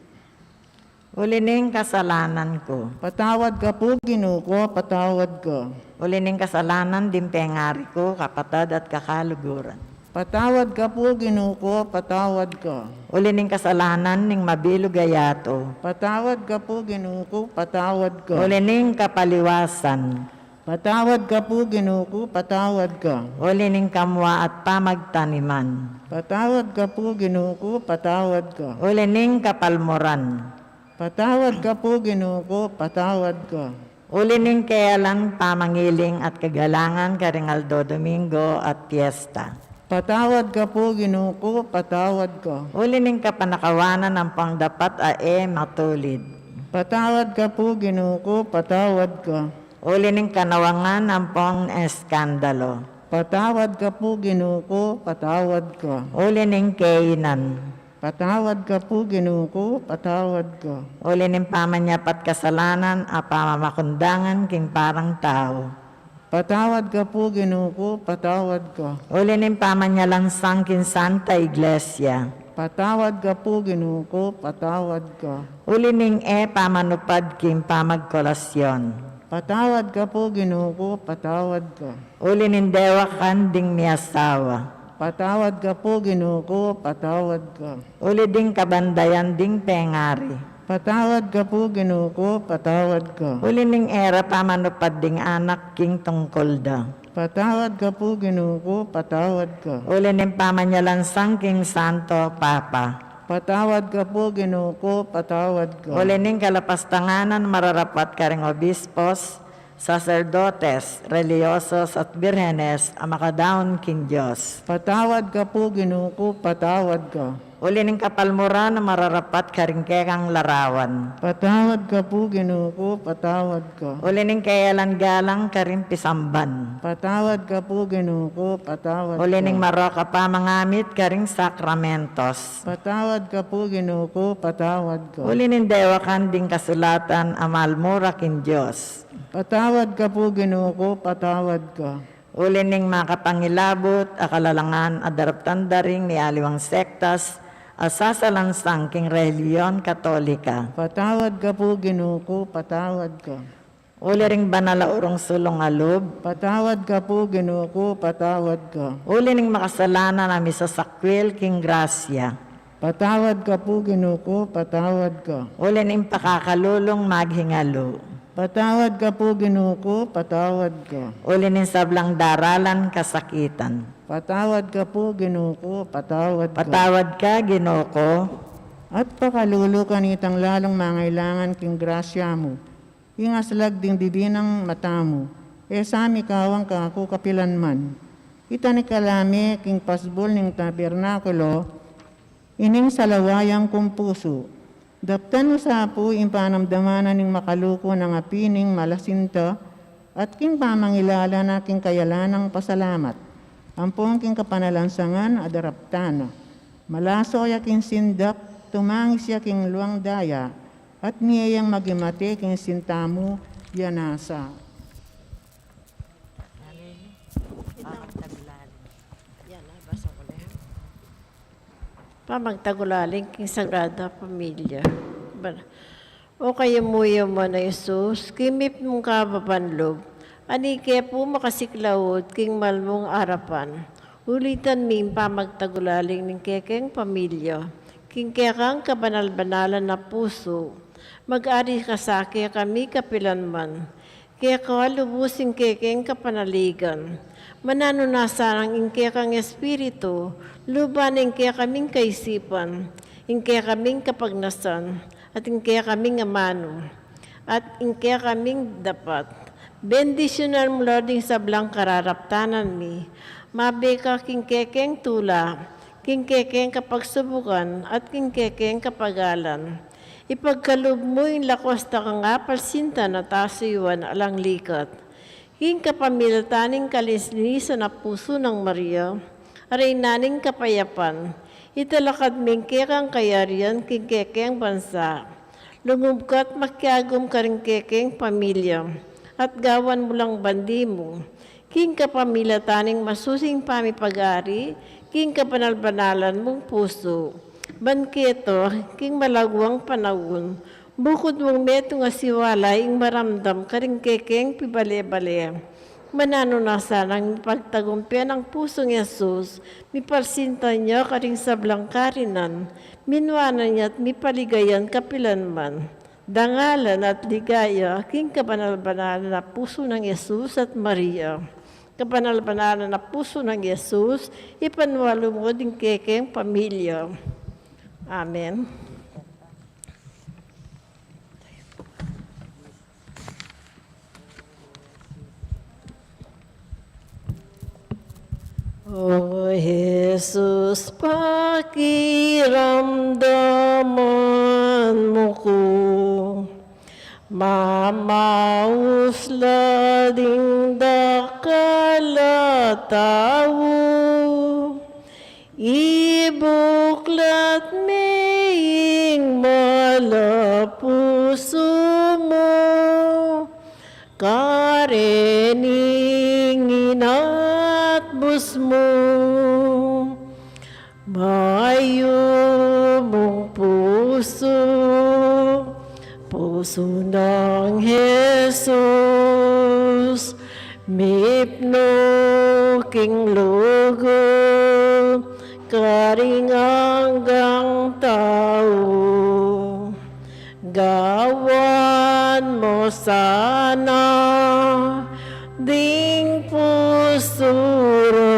Uli ning kasalanan ku. Patawad ka pu, Ginu ku, patawad ka. Uli ning kasalanan ding pengari ku, kapatad at kakaluguran. Patawad ka pu, Ginu ku, patawad ka. Uli ning kasalanan ning mabilug a yatu. Patawad ka pu, Ginu ku, patawad ka. Uli ning kapaliwasan. Patawad ka pu, Ginu ku, patawad ka. Uli ning kamua at pamagtaniman. Patawad ka pu, Ginu ku, patawad ka. Uli ning kapalmuran. Patawad ka pu, Ginu ku, patawad ka. Uli ning kealang pamangiling at kagalangan karing aldo Domingo at piesta. Patawad ka pu, Ginu ku, patawad ka. Uli ning kapanakawanan ampong dapat a e matulid. Patawad ka pu, Ginu ku, patawad ka. Uli ning kanawangan ampong eskandalo. Patawad ka pu, Ginu ku, patawad ka. Uli ning kainan. Patawad ka pu, Ginu ku, patawad ka. Uli ning pamanyapat kasalanan a pamamakundangan king parang tau. Patawad ka pu, Ginu ku, patawad ka. Uli ning pamanyalansang king Santa Iglesia. Patawad ka pu, Ginu ku, patawad ka. Uli ning e pamanupad king pamagkolasyon. Patawad ka pu, Ginu ku, patawad ka. Uli ning dewakan ding miasawa. Patawad ka pu, Ginu ku, patawad ka. Uli ding kabandayan ding pengari. Patawad ka pu, Ginu ku, patawad ka. Uli ning e ra pamanupad ding anak king tungkul da. Patawad ka pu, Ginu ku, patawad ka. Uli ning pamanyalansang king Santo Papa. Patawad ka pu, Ginu ku, patawad ka. Uli ning kalapastanganan mararapat karing obispos, saserdotes, relihiyosos, at birhenes a makadaun king Dios. Patawad ka pu, Ginu ku, patawad ka. Uli ning kapalmuran a mararapat karing kekang larawan. Patawad ka pu, Ginu ku, patawad ka. Uli ning keyalan galang karing pisamban. Patawad ka pu, Ginu ku, patawad ka. Uli ning marok a pamangamit karing sakramentos. Patawad ka pu, Ginu ku, patawad ka. Uli ning dewakan ding kasulatan a malmura king Dios. Patawad ka pu, Ginu ku, patawad ka. Uli ning makapangilabut a kalalangan a daraptan da ring mialiwang sektas a sasalansang king relihiyon Katolika. Patawad ka pu, Ginu ku, patawad ka. Uli ring banal a urong sulung a lub. Patawad ka pu, Ginu ku, patawad ka. Uli ning makasalanan a misasakwil king grasya. Patawad ka pu, Ginu ku, patawad ka. Uli ning pakakalulung maghingalu. Patawad ka pu, Ginu ku, patawad ka. Uli ning sablang daralan kasakitan. Patawad ka pu, Ginu ku, patawad ka. Patawad ka, Ginu ku. At pakalulu kanitang lalung mangailangan king grasya mu, ing aslag ding bibinang mata mu, e sa mikawang kaku kapilanman. Italikala me king pasbul ning tabernakulo ining salawayang kung pusu. Daptan mu sa pu ing panamdaman na ning makaluku nang apining malasinta at king pamangilala na king kayalan nang pasalamat ampong king kapanalansangan a daraptan na. Malaso ya king sindak, tumangis ya king luang daya, at mie yang maging mate king sinta mu, ya nasa. Pamagtagulaling king Sagrada Familia. Bar-, O kayamuyam a Jesus, king mipnung kababan lub, ani ke pu makasiklaud king malmung arapan. Ulitan mi ing pamagtagulaling ning kekeng pamilya, king kekang kabanal-banalan a pusu. Mag-ari ka sa kekami kapilanman. Keka lubus ing kekeng kapanaligan. Mananu na sanang ing kekang espiritu, luban ing kekaming kaisipan, ing kekaming kapagnasan, at ing kekaming amanu, at ing kekaming dapat. Bendisyunan mu la ding sablang kararaptanan mi. Mabie ka king kekeng tula, king kekeng kapagsubukan, at king kekeng kapagalan. Ipagkalub mu ing lakuas da kang apalsinta na tasuyuan alang likat. King kapamilatan ning kalinisan a pusu nang Maria, a reyna ning kapayapan, italakad me ing kekang kayarian king kekeng bansa. Lungub ka't makiagum karing kekeng pamilya, at gawan mu lang bandi mu. King kapamilatan ning masusing pamipag-ari, king kabanal-banalan mung pusu. Ban keto, king malaguang panaun, bukud mung metung a siwala ing maramdam karing kekeng pibale-bale. Mananu na sanang mipagtagumpe nang pusung Jesus, mipalsinta ya karing sablang karinan, minuanan ya't mipaligayan kapilanman. Dangalan at ligaya king kabanal-banalan a pusu nang Jesus at Maria. Kabanal-banalan a pusu nang Jesus, ipanualu mu ding kekeng pamilya. Amen. O Jesus, pakiramdaman mu ku, mamaus la ding dakal a tau. Ibuklat me ing malapusu mu karening inatbus mu. Mayumung pusu, pusu nang Jesus, mipnu king lugud karing anggang tau. Gawan mu sana ding pusu ra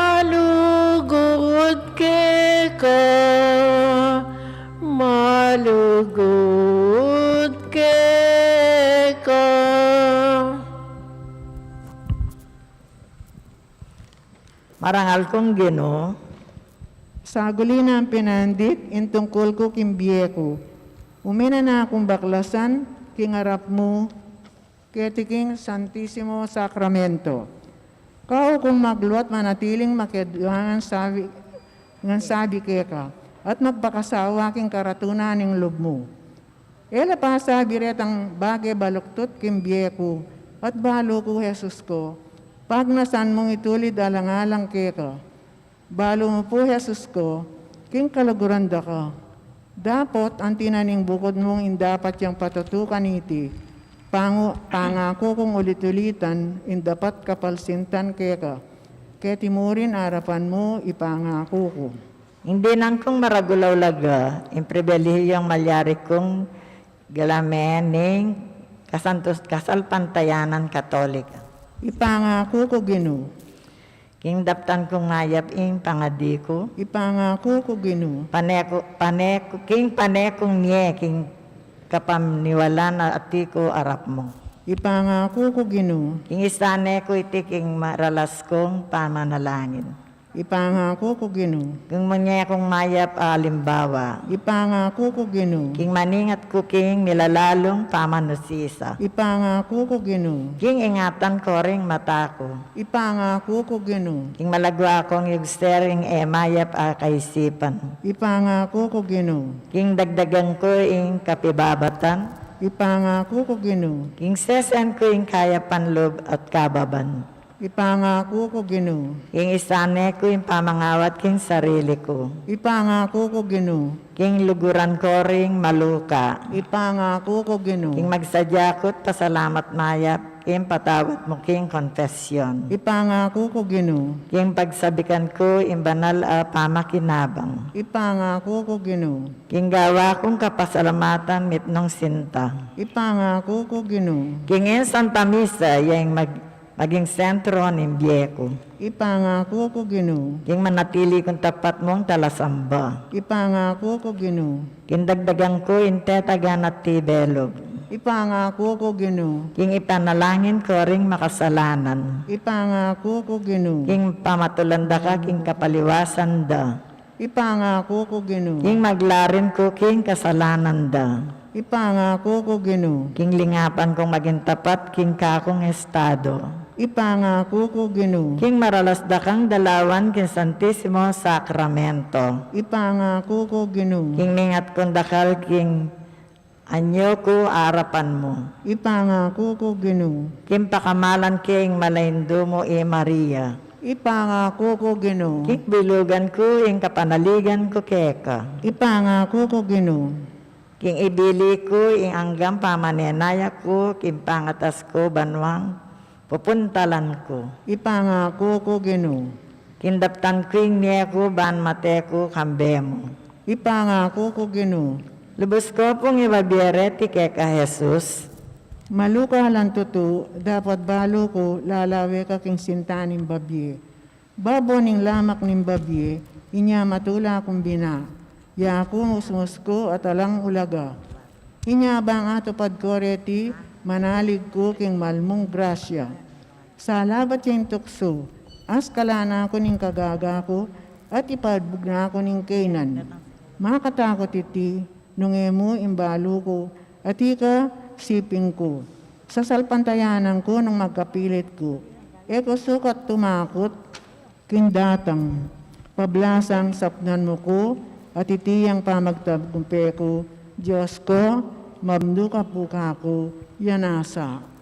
malugud keka, malugud keka. Marangal kung Ginu, Saguli nang pinandik ing tungkul ku king bie ku. Umina na kung baklasan king arap mu keti king Santisimo Sakramento. Kau kung magluat manatiling makiadwa ngan sabi, ngan sabi keka, at magpakasawa king karatunan ning lub mu. E la pasabi retang bage baluktut king bie ku, at balu ku, Jesus ku, pagnasan mung itulid alang-alang keka. Balu mu pu, Jesus ku, king kaluguran da ka. Dapot anti na ning bukud mung ing dapat yang patutukan iti, pangu-, pangaku kung ulit-ulitan ing dapat kapalsintan keka. Keti murin arapan mu ipangaku ku. Ing dinan kung maragul a ulaga, ing pribilehiyu yang malyari kung galame ning kasantus-, kasalpantayanan Katolika. Ipangaku ku, Ginu. King daptan kung mayap ing pangadi ku. Ipangaku ku, Ginu. Pane ku, pane ku, king pane kung mie, king kapaniwalan a ati ku arap mu. Ipangaku ku, Ginu. King isane ku iti king maralas kung pamanalangin. Ipangaku ku, Ginu. King munye kung mayap a alimbawa. Ipangaku ku, Ginu. King maningat ku king milalalung pamanusisa. Ipangaku ku, Ginu. King ingatan ku ring mata ku. Ipangaku ku, Ginu. King malagwa kung yugse ring e mayap a kaisipan. Ipangaku ku, Ginu. King dagdagan ku ing kapibabatan. Ipangaku ku, Ginu. King sesen ku ing kayapan lub at kababan. Ipangaku ku, Ginu. King isane ku ing pamangawat king sarili ku. Ipangaku ku, Ginu. King luguran ku ring maluka. Ipangaku ku, Ginu. King magsadya ku't pasalamat mayap, king patawad mu king konfesyon. Ipangaku ku, Ginu. King pagsabikan ku ing banal a pamakinabang. Ipangaku ku, Ginu. King gawa kung kapasalamatan mitmung sinta. Ipangaku ku, Ginu. King ing Santa Misa, yang mag-, maging sentro ning bie ku. Ipangaku ku, Ginu. King manatili kung tapat mung talasamba. Ipangaku ku, Ginu. King dagdagan ku ing tetagan at tibelub. Ipangaku ku, Ginu. King ipanalangin ku ring makasalanan. Ipangaku ku, Ginu. King pamatulan da ka king kapaliwasan da. Ipangaku ku, Ginu. King maglarin ku king kasalanan da. Ipangaku ku, Ginu. King lingapan kung maging tapat king kakung estado. Ipangaku ku, Ginu. King maralas da kang dalawan king Santisimo Sakramento. Ipangaku ku, Ginu. King mingat kung dakal king anyo ku arapan mu. Ipangaku ku, Ginu. King pakamalan ke ing malaindu mu i Maria. Ipangaku ku, Ginu. King bilugan ku ing kapanaligan ku keka. Ipangaku ku, Ginu. King ibili ku ing anggang pamanenaya ku, king pangatas ku banwang pupuntalan ku. Ipangaku ku, Ginu. King daptan ku ing mie ku ban mate ku kambe mu. Ipangaku ku, Ginu. Lubus ku pung ibabie reti keka, Jesus. Maluka lan tutu, dapot balu ku lalawe ka king sinta ning babie. Babo ning lamak ning babie, inya matula kung bina. Ya ku musmus ku at alang ulaga. Inya bang atupad ku reti, manalig ku king malmung grasya. Salabat ya ing tuksu, askalan na ku ning kagaga ku, at ipabug na ku ning kainan. Makatakut iti, nung e mu ing balu ku, at ika siping ku. Sasalpantayanan ku nung magkapilit ku. E ku sukat tumakut, king datang, pablasang sapnan mu ku, at iti yang pamagtagumpe ku, Dios ku, mabnu ka pu kaku, ya nasa.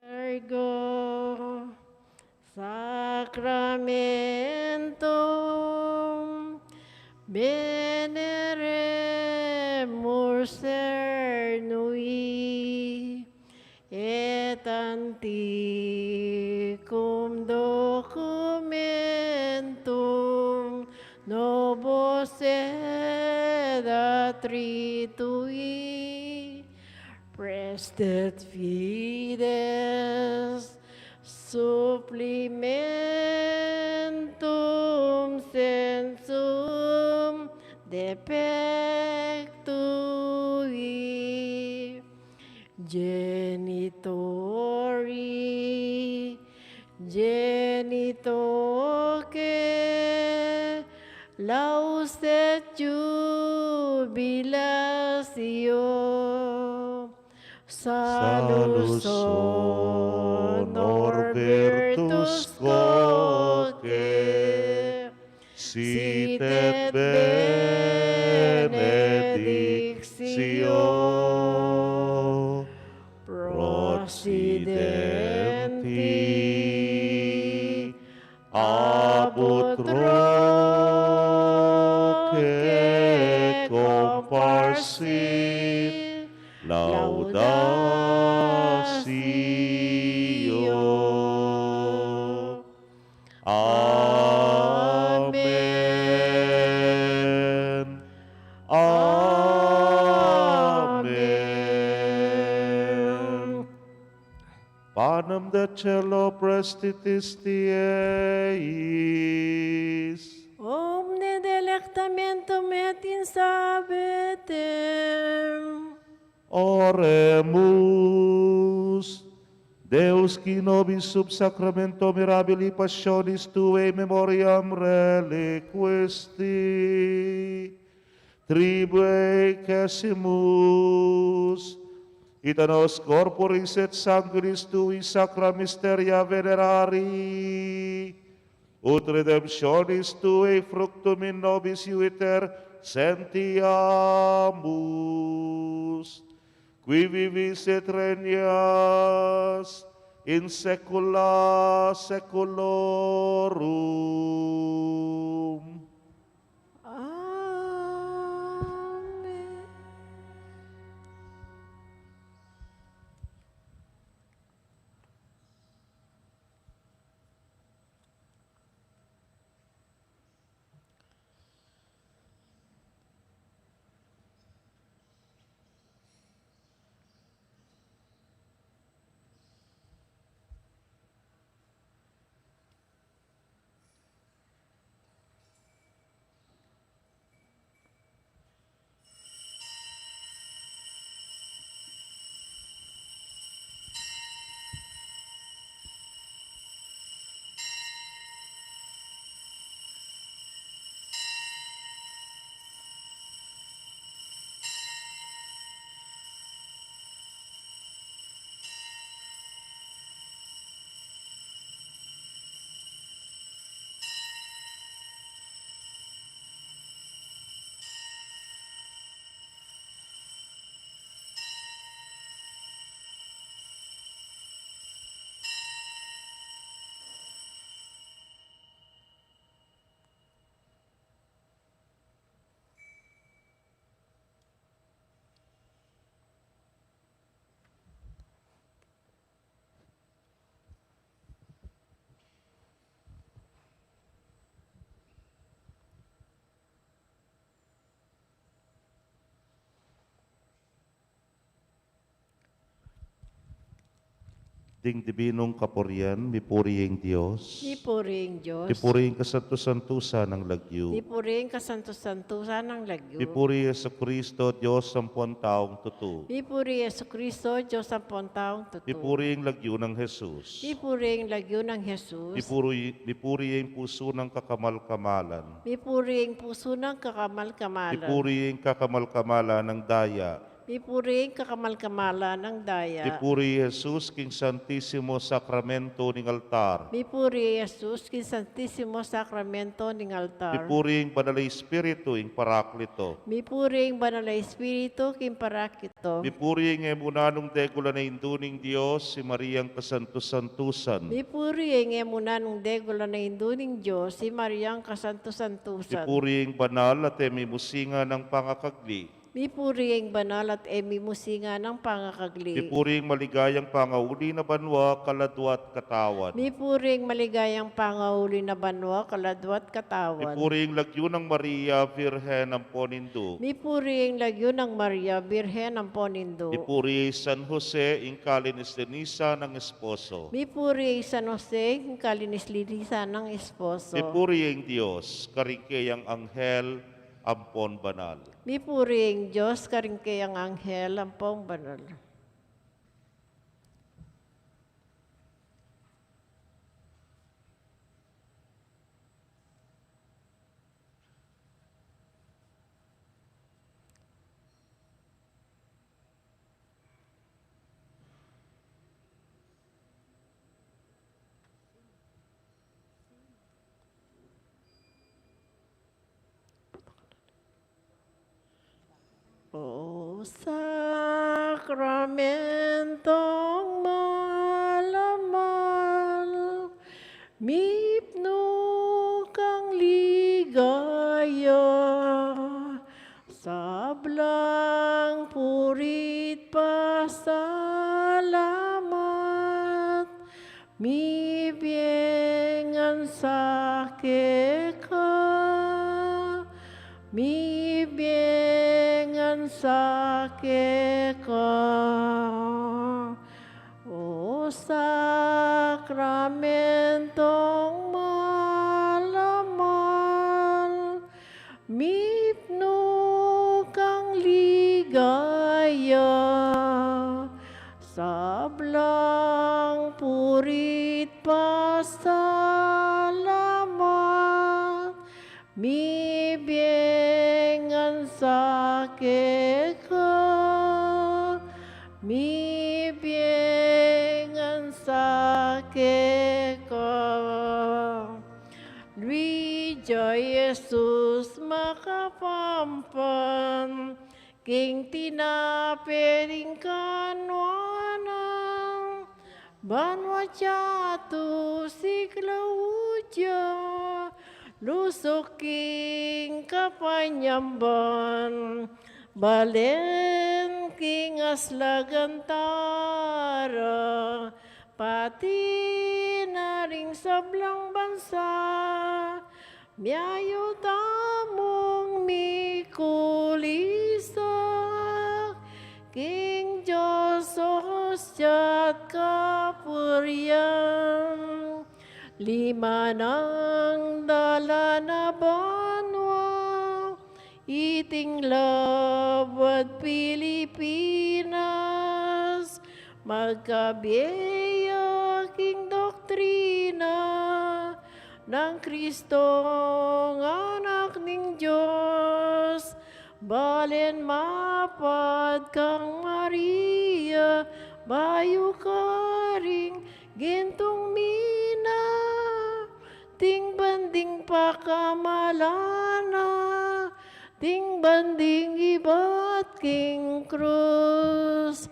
Ergo Sacramentum veneremur cernui, et antiquum documentum novo sed attritui, praestet fides supplimentum censum defectui. Genitori, genitoque, laus et iubilatio, salus honor virtus quoque, sit et benedictio procidenti ab utroque comparsit laudatio. Amen. Amen. Panem de caelo, praestitis Dei. Omne delectamentum et in saeventem. Oremus. Deus, qui nobis sub sacramento mirabilis passionis tuae in memoriam reliquisti, tribuequesimus, et a nos corporis et sanguinis tui sacra mysteria venerari, ut redemptionis tuae fructum in nobis iuiter sentiamus, qui vivis et regnas in saecula saeculorum. Amen. Ding dibinung kapurian, mipuri ing Dios. Mipuri ing Dios. Mipuri ing kasantu-santusan nang lagyu. Mipuri ing kasantu-santusan nang lagyu. Mipuri Jesucristo, Dios ampon taung tutu. Mipuri Jesucristo, Dios ampon taung tutu. Mipuri ing lagyu nang Jesus. Mipuri ing lagyu nang Jesus. Mipuri, mipuri ing pusu nang kakamal-kamalan. Mipuri ing pusu nang kakamal-kamalan. Mipuri ing kakamal-kamalan nang Daya. Mipuri ing kakamal-kamalan nang daya. Mipuri i Jesus king Santisimo Sakramento ning altar. Mipuri i Jesus king Santisimo Sakramento ning altar. Mipuri ing Banal a Espiritu, ing Paraklito. Mipuri ing Banal a Espiritu, king Paraklito. Mipuri ing e mu nanung degulan a Indu ning Dios, i Mariang kasantu-santusan. Mipuri ing e mu nanung degulan a Indu ning Dios, i Mariang kasantu-santusan. Mipuri ing banal at e mimusingan a pangakagli. Mipuri ing banal at e mimusingan a pangakagli. Mipuri ing maligayang pangauli na banua, kaladua at katawan. Mipuri ing maligayang pangauli na banua, kaladua at katawan. Mipuri ing lagyu nang Maria, Birhen ampon Indu. Mipuri ing lagyu nang Maria, Birhen ampon Indu. Mipuri i San Jose, ing kalinis-linisan nang esposo. Mipuri i San Jose, ing kalinis-linisan nang esposo. Mipuri ing Dios, karing keyang anghel ampon banal. Mipuri ing Dios, karing keyang anghel ampon banal. O sakramentong mal a mal, mipnu kang ligaya, sablang puri't pasalamat, mibie ngan sa keka, mibie ngan sa keka. O sakramentong mal a mal, mipnu kang ligaya, sablang puri't pasalamat, mibie ngan sa keka, mibie ngan sa keka. Luija Jesus makapampan, king tinape ning kanwanan, banua yatu si Claudia, lusuk king kapanyamban, balen king aslagan tara, pati na ring sablang bansa, miayu tamung mikulisak king Dios Ostia't kapurian. Lima nang dalan a banua, iting labuad Pilipinas, magkabie ya king doktrina nang Kristong Anak ning Dios, balen mapad kang Maria, bayu karing gintung mina, ding ban ding pakamalan na, ding ban ding ibat king krus.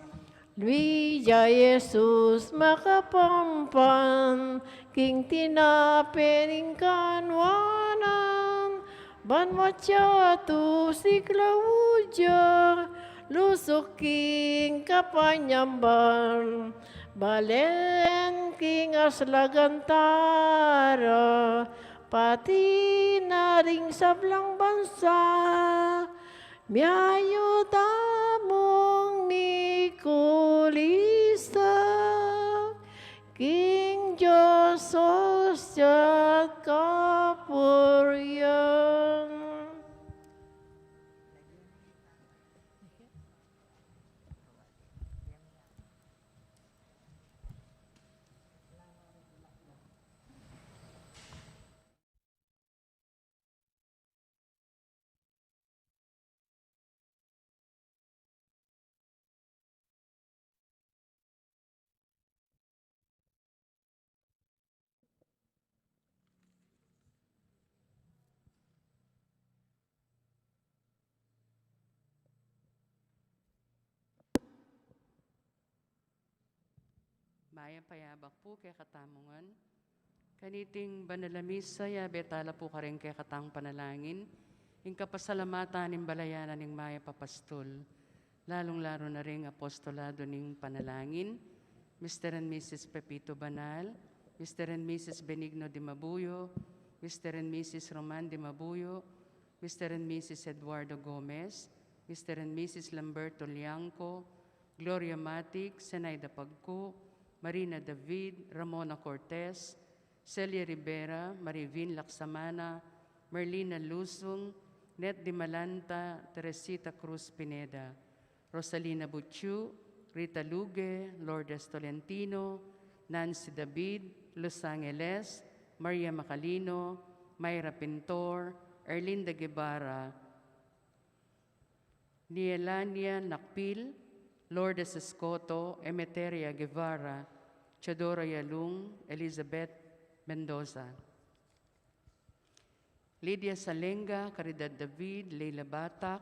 Luija Jesus makapampan, king tinape ning kanwanan, banua yatu si Claudia, lusuk king kapanyamban, balen king aslagan tara, pati na ring sablang bansa, miayu tamung mikulisak king Dios Ostia't kapurian. Mayap a yabak pu kekatamu ngan. Kaniting banal a misa, yabe tala pu karing kekatang panalangin ing kapasalamatan ning balayan ning mayap a pastul, lalung-lalu na ring apostolado ning panalangin, Mister and Missus Pepito Banal, Mister and Missus Benigno Dimabuyo, Mister and Missus Roman Dimabuyo, Mister and Missus Eduardo Gomez, Mister and Missus Lamberto Liangco, Gloria Matic, Zenaida Pagcu, Marina David, Ramona Cortez, Celia Rivera, Marivin Laksamana, Merlina Lusung, Net Dimalanta, Teresita Cruz Pineda, Rosalina Buchu, Rita Luge, Lourdes Tolentino, Nancy David, Luz Angeles, Maria Macalino, Myra Pintor, Erlinda Guevara, Nielania Nakpil, Lourdes Escoto, Emeteria Guevara, Teodora Yalung, Elizabeth Mendoza. Lydia Salenga, Caridad David, Leila Batak,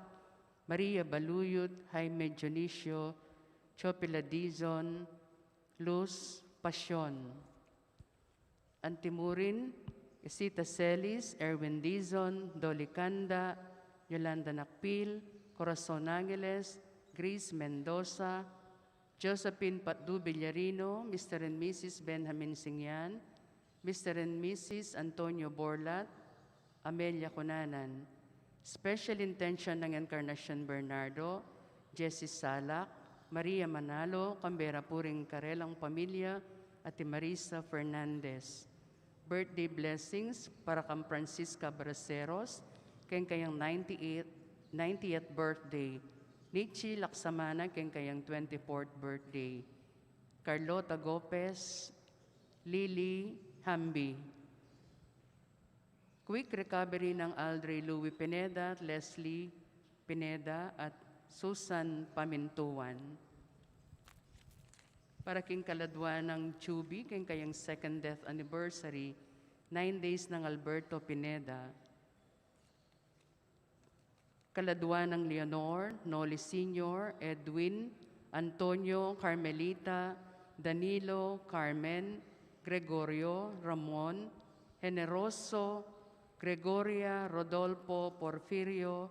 Maria Baluyut, Jaime Dionisio, Chopila Dizon, Luz Pasion. Antimurin, Isita Celis, Erwin Dizon, Dolly Canda, Yolanda Nakpil, Corazon Angeles, Grace Mendoza, Josephine Patdu Villarino, Mister and Missus Benjamin Singyan, Mister and Missus Antonio Borlat, Amelia Cunanan. Special intention ng Encarnacion Bernardo, Jessie Salak, Maria Manalo, Canberra Puring Karelang Pamilya, at i Marisa Fernandez. Birthday blessings para kang Francisca Braceros, keng kayang ninety-eight, ninetieth birthday. Nichi Laksamana, keng kayang twenty-fourth birthday. Carlota Gopez, Lily Hambi. Quick recovery ng Aldrey Louis Pineda at Leslie Pineda at Susan Pamintuan. Para king kaladwa nang Chubi, king kayang second death anniversary, nine days nang Alberto Pineda. Kaladwa nang Leonor, Noli Senior, Edwin, Antonio, Carmelita, Danilo, Carmen, Gregorio, Ramon, Generoso, Gregoria, Rodolfo, Porfirio,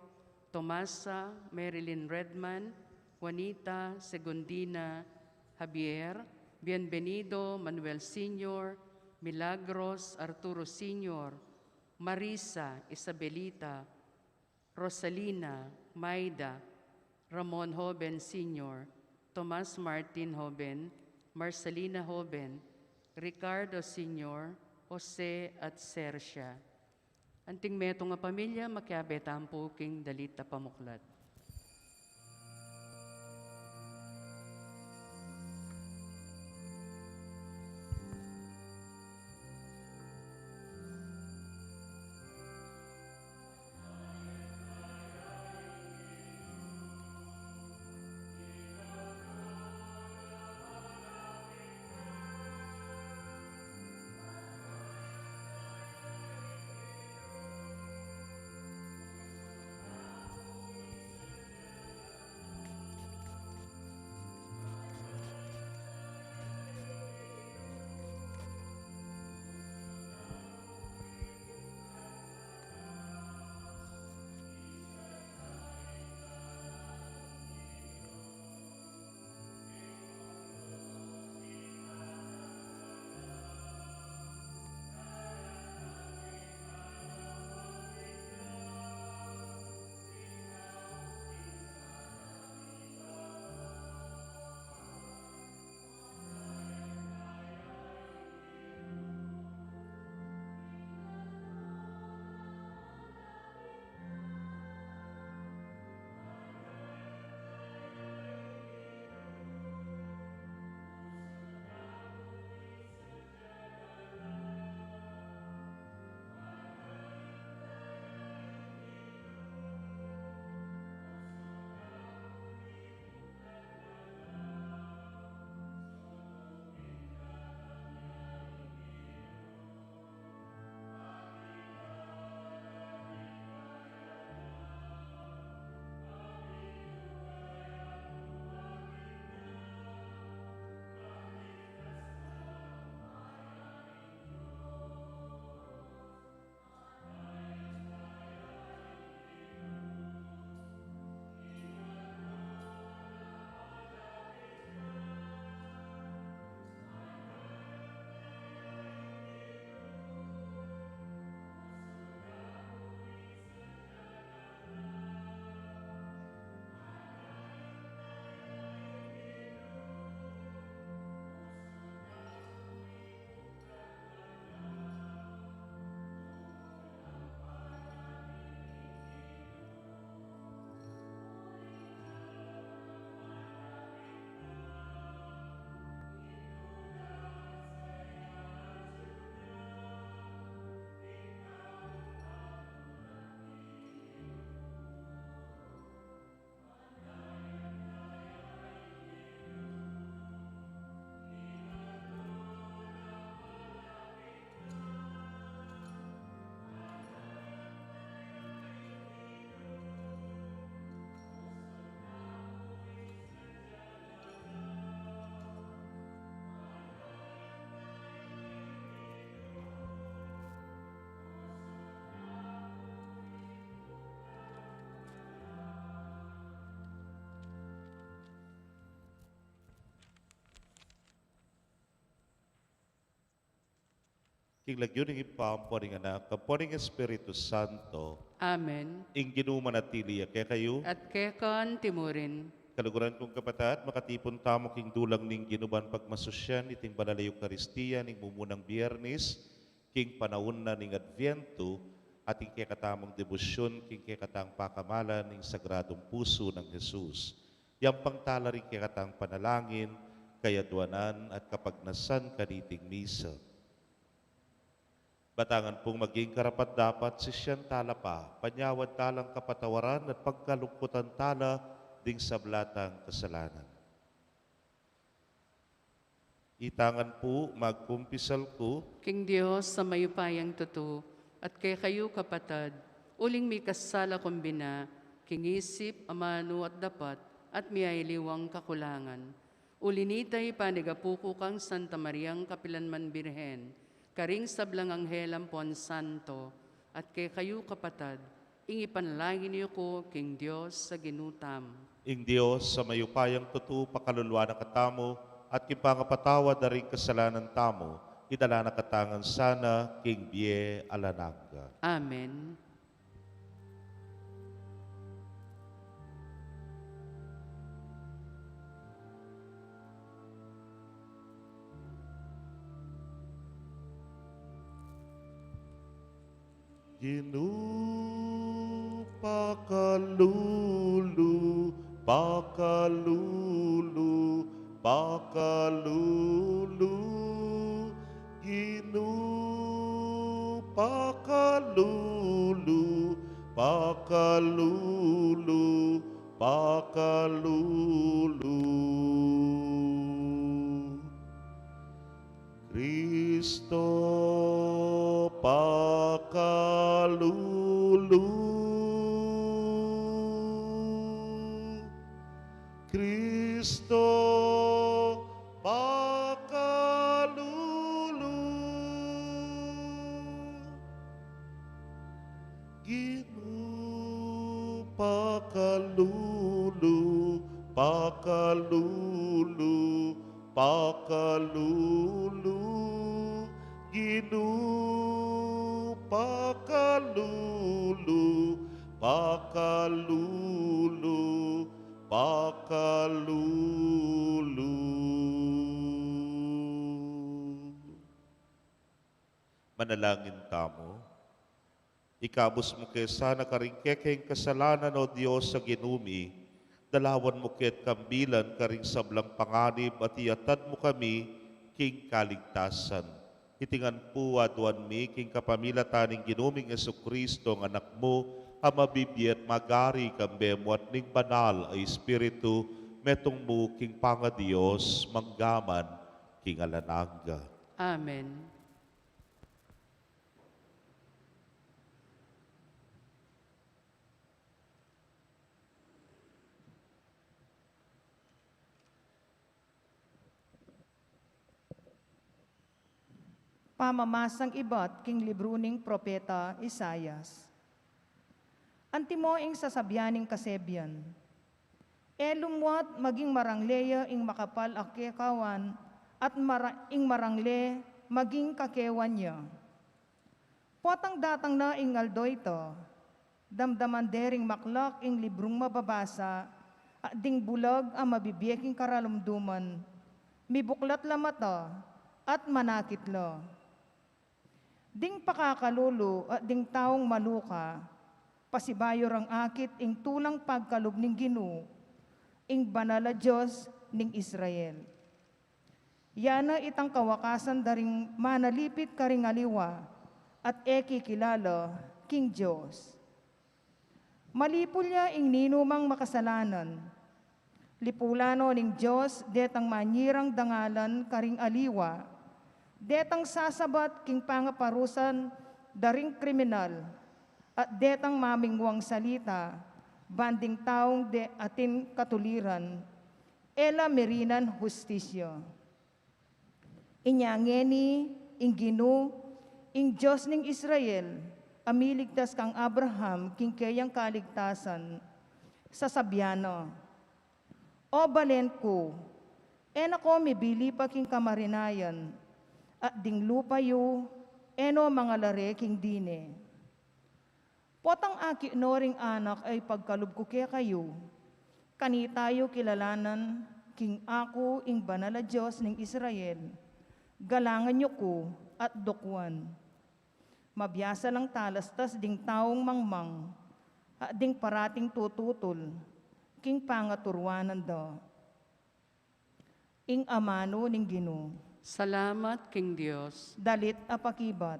Tomasa, Marilyn Redman, Juanita, Segundina, Javier, Bienvenido, Manuel Senior, Milagros, Arturo Senior, Marisa, Isabelita, Rosalina, Maida, Ramon Joven Senior, Tomas Martin Joven, Marcelina Joven, Ricardo Senior, Jose at Sercia. Anting metung a pamilya, makiabe tamu pu king dalit a pamuklat. King lagyu ning Ibpa, ampo ning Anak, ampo ning Espiritu Santo. Amen. Ing Ginu manatili ya kekayu. At keka naman murin. Kaluguran kung kapatad, makatipun tamu king dulang ning Ginu ban pagmasusyan iting banal a Eukaristia ning mumunang Biyernes, king panaun na ning Adviento, at ing kekatamung debosyun, king kekatang pakamalan ning Sagradung Pusu nang Jesus. Yampang tala ring kekatang panalangin, kayadwanan at kapagnasan kaniting misa. Batangan pung maging karapat-dapat, sisian tala pa, panyawad talang kapatawaran at pagkalungkutan tala ding sabla tang kasalanan. Itangan pu, magkumpisal ku. King Dios a mayupayang tutu, at kekayu kapatad, uling mikasala ku bina, king isip, amanu at dapat, at miyaliwang kakulangan. Uli na nita, ipanigapu ku kang Santa Mariang kapilanman Birhen, karing sablang anghel ampon santo, at kekayu kapatad, ing ipanalangin yu ku king Dios a Ginu tamu. Ing Dios a mayupayang tutu, pakaluluan na katamu, at king pangapatawad da ring kasalanan tamu, idala na katamu ngan sana king bie alang angga. Amen. Ginu, pakalulu, pakalulu, pakalulu. Ginu, pakalulu, pakalulu, pakalulu. Kristo, pakalulu. Kristo, pakalulu. Ginu, pakalulu, pakalulu, pakalulu. Ginu, pakalulu, pakalulu, pakalulu. Manalangin tamu. Ikabus mu ke sana karing kekeng kasalanan, O Dios a Ginu mi, dalawan mu ke't kambilan karing sablang panganib at iatad mu kami king kaligtasan. Iti ngan pu aduan mi king kapamilatan ning Ginu ming Jesucristo, a Anak mu, a mabibie at magari kambe mu at ning Banal a Espiritu, metung mu king pangaDios, mangga man king alang angga. Amen. Pamamasang ibat king libru ning propeta Isaias. Antimo ing sasabian ning kasebian: E lumuat maging marangle ya ing makapal a kekawan, at mara-, ing marangle maging kakewan ya. Potang datang na ing aldo ita, damdaman de ring maklak ing librung mababasa, at ding bulag a mabibie king karalumduman, mibuklat la mata, at manakit la. Ding pakakalulu at ding taung maluka, pasibayu rang akit ing tulang pagkalub ning Ginu, ing Banal a Dios ning Israel. Yana itang kawakasan da ring manalipit karing aliwa, at e kikilala king Dios. Malipul ya ing ninumang makasalanan. Lipulan no ning Dios detang manyirang dangalan karing aliwa, detang sasabat king pangaparusan da ring kriminal, at detang mamingwang salita ban ding taung de atin katuliran, e la mirinan hustisya. Inya ngeni ing Ginu, ing Dios ning Israel, a miligtas kang Abraham king keyang kaligtasan, sasabian na: O balen ku, e na ko mibili pa king kamarinayan, at ding lupa yu, E no mangalare king dine. Potang akit no ring anak a ipagkalub ku kekayu, kanita yu kilalanan king aku ing Banal a Dios ning Israel, galangan yu ku at dukuan. Mabiasa lang talastas ding taung mangmang, at ding parating tututul king pangaturuanan da. Ing amanu ning Ginu. Salamat king Dios. Dalit a pakibat.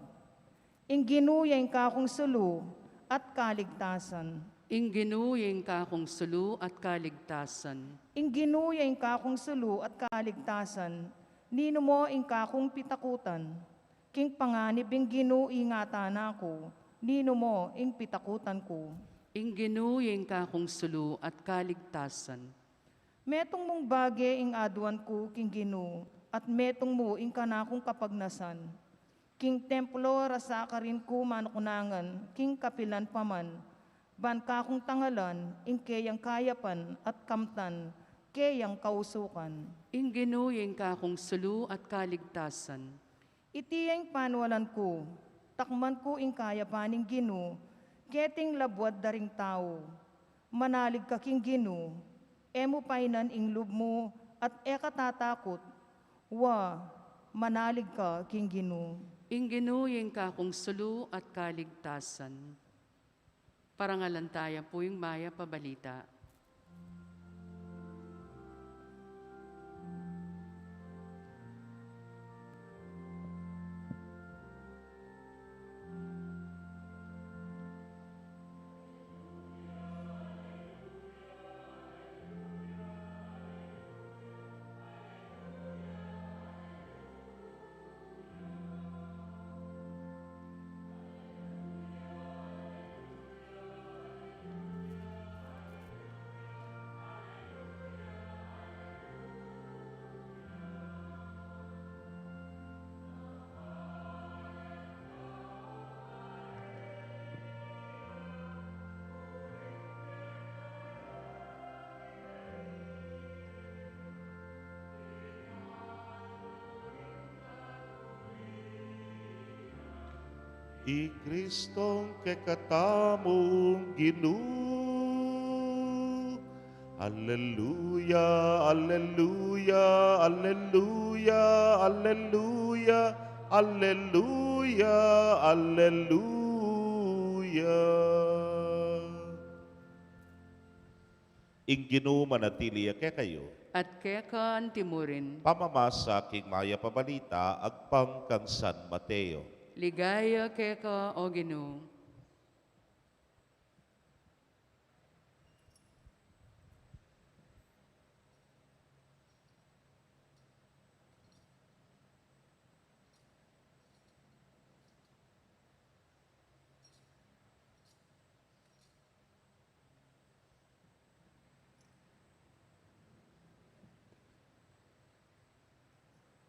Ing Ginu ya ing kakung sulu at kaligtasan. Ing Ginu ya ing kakung sulu at kaligtasan. Ing Ginu ya ing kakung sulu at kaligtasan. Ninu mo ing kakung pitakutan? King panganib ing Ginu ingatan na ku, ninu mo ing pitakutan ku? Ing Ginu ya ing kakung sulu at kaligtasan. Metung mung bage ing aduan ku king Ginu, at metung mu ing kanakung kapagnasan. King templo rasakarin ku manukunangan, king kapilan pa man, ban kakung tangalan ing keyang kayapan at kamtan keyang kausukan. Ing Ginu ya ing kakung sulu at kaligtasan. Iti ya ing paniwalan ku, takman ku ing kayapan ning Ginu, keting labuad da ring tau. Manalig ka king Ginu, e mu painan ing lub mu at e ka tatakut. Wa, manalig ka king Ginu. Ing Ginu ya ing kakung sulu at kaligtasan. Parangalan taya pu ing Mayap a Balita. I Kristong kekatamung Ginu. Alleluya, alleluya, alleluya, alleluya, alleluya, alleluya. Ing Ginu manatili ya kekayu. At keka antimurin. Pamamasa king Mayap a Balita agpang kang San Mateo. Ligaya keka, O Ginu.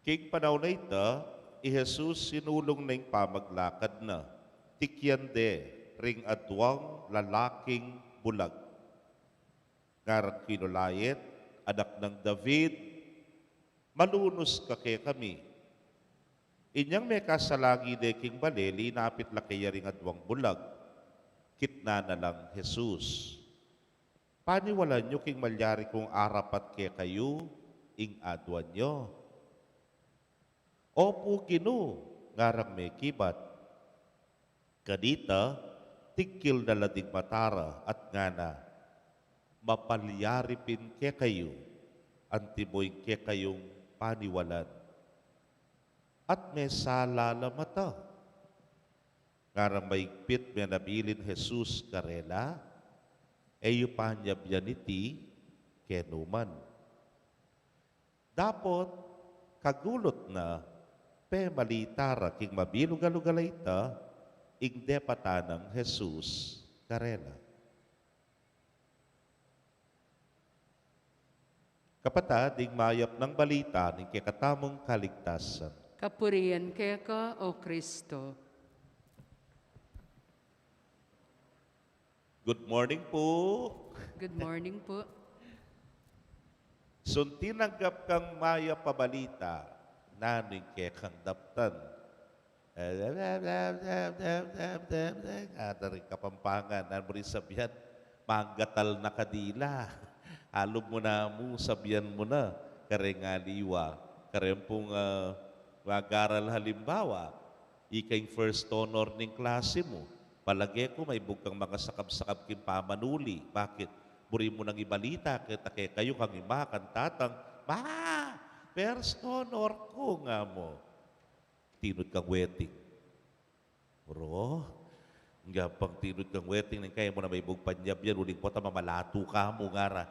King panaun a ita, i Jesus sinulung na ing pamaglakad na, tikyan de ring aduang lalaking bulag. Ngarang Kinulait, Anak nang David, malunus ka kekami. Inyang mekasalangi de king bale, linapit la keya ring aduang bulag, kitnan na lang Jesus. Paniwalan yu king malyari kung arapat kekayu ing aduan yu? Opu, Ginu, ngarang mekibat. Kanita, tigkil na la ding mata ra at ngana, mapalyari pin kekayu, antimo ing kekayung paniwalan. At mesala la mata. Ngarang maigpit menabilin Jesus karela, e yu panyabyan iti kenu man. Dapot, kagulut na, pemalita ra king mabilug a lugal a ita, ing depatan nang Jesus karela. Kapatad, ing mayap nang balita ning kekatamung kaligtasan. Kapurian keka, O Kristo. Good morning pu. Good morning pu. Sun tinanggap kang mayap a balita, nanu ing kekang daptan? Ngana ring Kapampangan, nanu mu ring sabian, manggatal na ka dila. Alub mu namu, sabian mu na kareng aliwa. Kareng pung, ah, mag-aral halimbawa, ika ing first honor ning klase mu. Palage ku, maibug kang mangasakab-sakab king pamanuli. Bakit? Buri mu nang ibalita keta kekayu kang ima, kang tatang, "Ma, first honor ku," nga mu. Tinud kang weting. Bro, ngapang tinud kang weting, neng kaya mu na maibug panyabyan, uling pota mamalatu ka mu, ngara.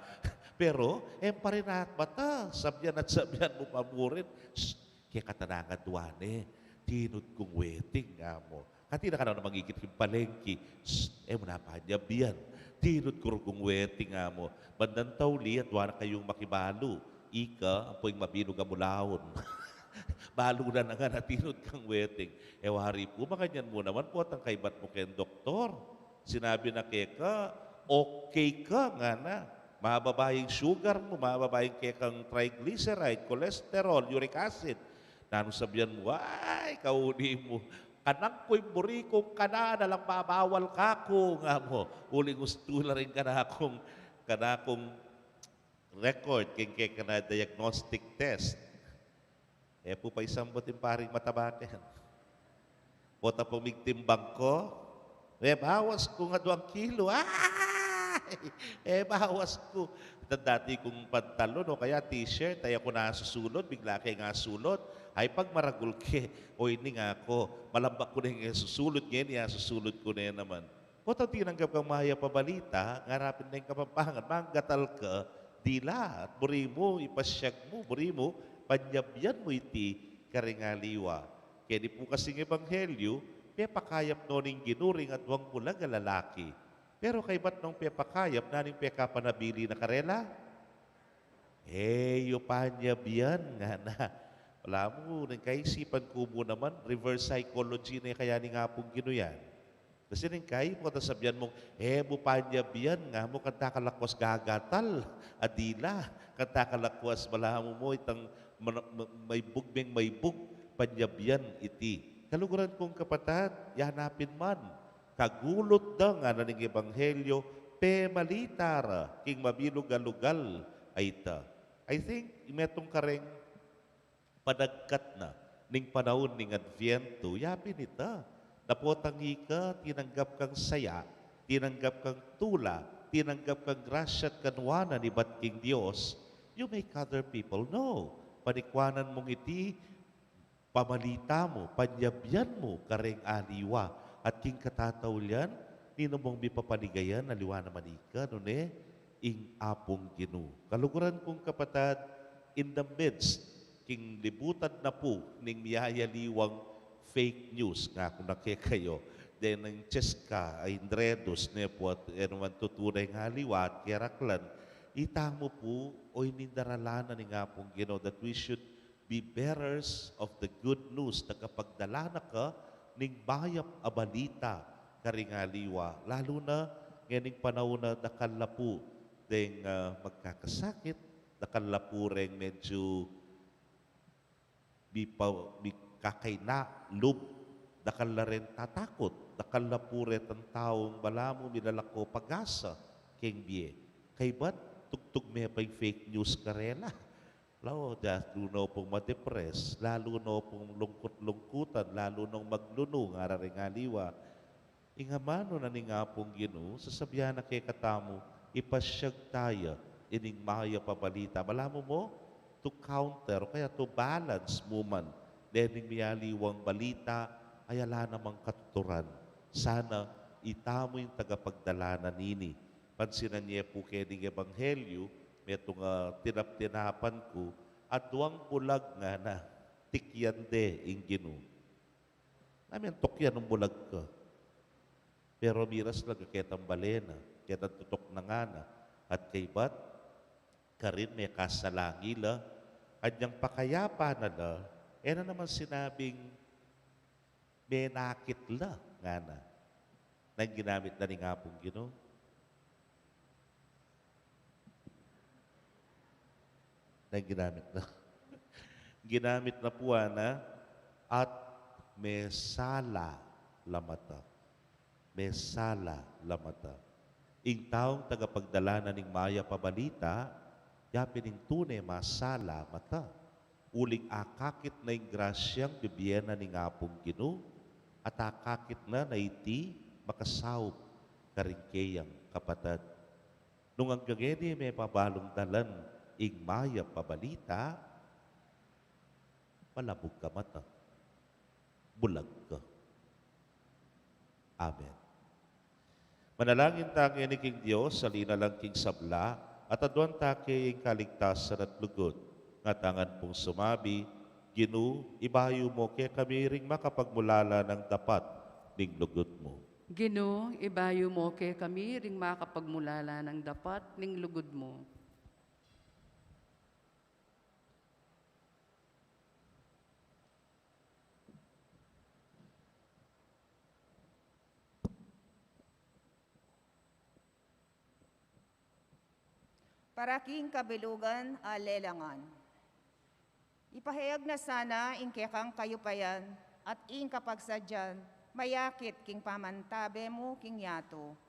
Pero, e pa rin atbata, sabian at sabian mu pa mu rin. Shh, kekatamu ngan dwane, tinud kung weting, nga mu. Kanita ka na mangikit king palengke, shh, e mu na panyabyan, tinud ku rung weting, nga mu. Bandang tauli, adwa na kayung makibalu. Ika, ampo ing mabilug a mulaun. Balu na, ngana, tinud kang weting. E wari pu, makanyan mu naman, potang kaybat mu keng doktor, sinabi na keka, okay ka, ngana. Mababa ing sugar mu, mababa ing kekang triglyceride, cholesterol, uric acid. Nanu sabian mu? Ay, kaudi mu. Kanakung buri kung kanan, alang babawal kaku, nga mu. Uling ustu la ring kanakung, kanakung record king kekang diagnostic test. E pu pa isambut ing paring mataba ken. Pota pung migtimbang ku, e bawas kung aduang kilo. Ay! E bawas ku. Itang dati kung pantalon o kaya t-shirt, ay aku na susulud, bigla keng asulut. Ay, pagmaragul ke, o ini nga ku, malambak ku ne ing susulud, ngeni asusulud ku ne naman. Potang tinanggap kang mayap a balita, ngara pin ning Kapampangan, manggatal ka dila, at buri mu, ipasyag mu, buri mu, panyabyan mu iti kareng aliwa. Keni pu kasing ebanghelyu, pepakayap no ning Ginu ring aduang bulag a lalaki. Pero kaybat nong pepakayap, nanu ing pekapanabili na karela? E yu panyabyan, ngana. Balamu, neng kaisipan ku mu naman, reverse psychology ne kaya ning Apung Ginu yan. Kasi neng kayu, pota sabian mung, e mu panyabyan, nga mu, kanita ka lakwas gagatal a dila, kanita ka lakwas, balamu mu, itang ma-, ma-, maibug meng maibug, panyabyan iti. Kaluguran kung kapatad, yanapin man, kagulut da, ngana ning ebanghelyu, pemalita ra king mabilug a lugal a ita. I think, metung kareng padagkat na ning panaun ning Adviento, yapin ita. Dapot nung ika tinanggap kang saya, tinanggap kang tula, tinanggap kang grasya at kanuanan ibat king Dios, you make other people know. Panikwanan mung iti, pamalita mu, panyabyan mu kareng aliwa, at king katataulian, ninu mung mipapaligayan, aliwa naman ika, nune, ing Apung Ginu. Kaluguran kung kapatad, in the midst king libutan na pu ning miyayaliwang fake news, ngaku na kekayu, deng Cheska, ay, Indredus, ne pu, at e naman tutu na ing aliwa at keraklan, itamu pu, o ini ing daralan na ning Apung Ginu, that we should be bearers of the good news, tagapagdala na ka ning mayap a balita karing aliwa, lalu na ngening panaun a dakal la pu deng, ah, magkakasakit, dakal la pu reng medyu mipa-, mikakaina lub, dakal la reng tatakut, dakal la pu retang taung balamu milalako pag-asa keng bie. Kaybat, tugtug me pa ing fake news karela. Lalu, lalu no pung ma-depress, lalu no pung lungkut-lungkutan, lalu nong maglunu, ngara ring aliwa. Ing amanu na ning Apung Ginu, sasabian na kekatamu, ipasyag taya ining mayap a balita. Balamu mu, to counter, o kaya to balance mu man, dening miyaliwang balita, ay ala namang katuturan. Sana itamu ing tagapagdala na nini. Pansinan ye pu kening ebanghelyu, metung a tinap-tinapan ku, aduang bulag ngana, tikyan de ing Ginu. Namin tukyan nung bulag ka. Pero miras la ga ketang bale na, ketang tutuk na ngana, at kaybat, karin mekasalangi la, kanyang pakayapan na la, e na naman sinabing menakit la, ngana. Nanu ing ginamit na ning Apung Ginu? Nanu ing ginamit na? Ginamit na pu, ana, at Mesala la mata. Mesala la mata. Ing taung tagapagdala na ning mayap a balita, ya pin ing tune masala mata. Uling akakit na ing grasyang bibie na ning Apung Ginu, at akakit na na iti makasaup karing keyang kapatad. Nung anggang ngeni me pa balung dalan ing mayap a balita, malabug ka mata, bulag ka. Amen. Manalangin ta ngeni king Dios, ali na lang king sabla, at aduan ta kaya ing kaligtasan at lugud. Ngatanan pung sumabi, Ginu, ibayu mu kekami ring makapagmulala nang dapat ning lugud mu. Ginu, ibayu mu kekami ring makapagmulala nang dapat ning lugud mu. Para king kabilugan a lelangan. Ipahayag na sana ing kekang kayupayan at ing kapagsadyan mayakit king pamantabe mu king yatu.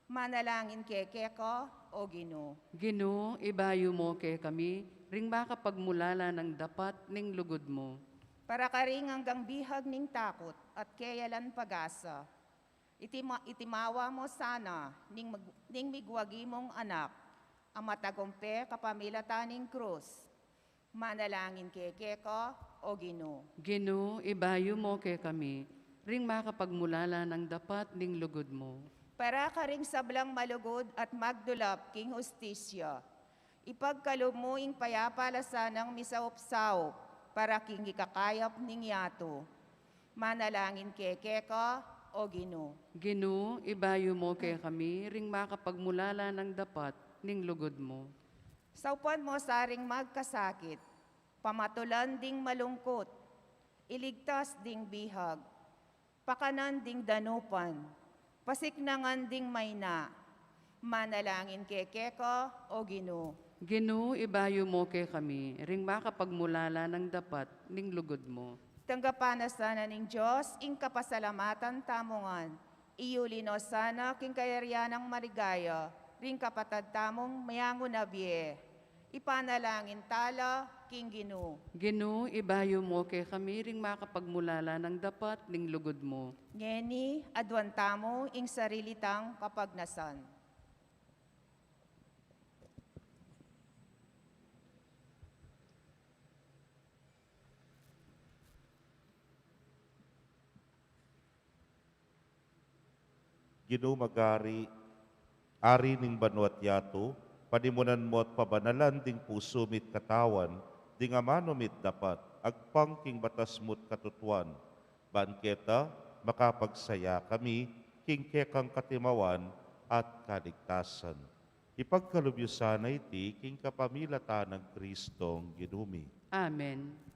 Manalangin kekeka, O Ginu. Ginu, ibayu mu kekami ring makapagmulala nang dapat ning lugud mu. Para karing anggang bihag ning takut at keyalan pag-asa. Itima-, itimawa mu sana ning mag-, ning migwagi mung Anak a matagumpe kapamilatan ning krus. Manalangin kekeka, O Ginu. Ginu, ibayu mu kekami ring makapagmulala nang dapat ning lugud mu. Para karing sablang malugud at magdulap king hustisya. Ipagkalub mu ing payapa la sanang misaup-saup para king ikakayap ning yatu. Manalangin kekeka, O Ginu. Ginu, ibayu mu kekami ring makapagmulala nang dapat ning lugud mu. Saupan mu sa ring magkasakit, pamatulan ding malungkut, iligtas ding bihag, pakanan ding danupan, pasiknangan ding mayna. Manalangin kekeka, O Ginu. Ginu, ibayu mu kekami ring makapagmulala nang dapat ning lugud mu. Tanggapan na sana ning Dios ing kapasalamatan tamu ngan. Iyuli no sana king kayarian nang maligaya ring kapatad tamung miyanguna bie. Ipanalangin ta la king Ginu. Ginu, ibayu mu kekami ring makapagmulala nang dapat ning lugud mu. Ngeni, aduan tamu ing sarili tang kapagnasan. Ginu magari, Ari ning banua't yatu, panimunan mu't pabanalan ding pusu mi't katawan ding amanu mi't dapat agpang king batas mu't katutuan, ban keta makapagsaya kami king kekang katimawan at kaligtasan. Ipagkalub yu sana iti king kapamilatan nang Kristong Ginu mi. Amen.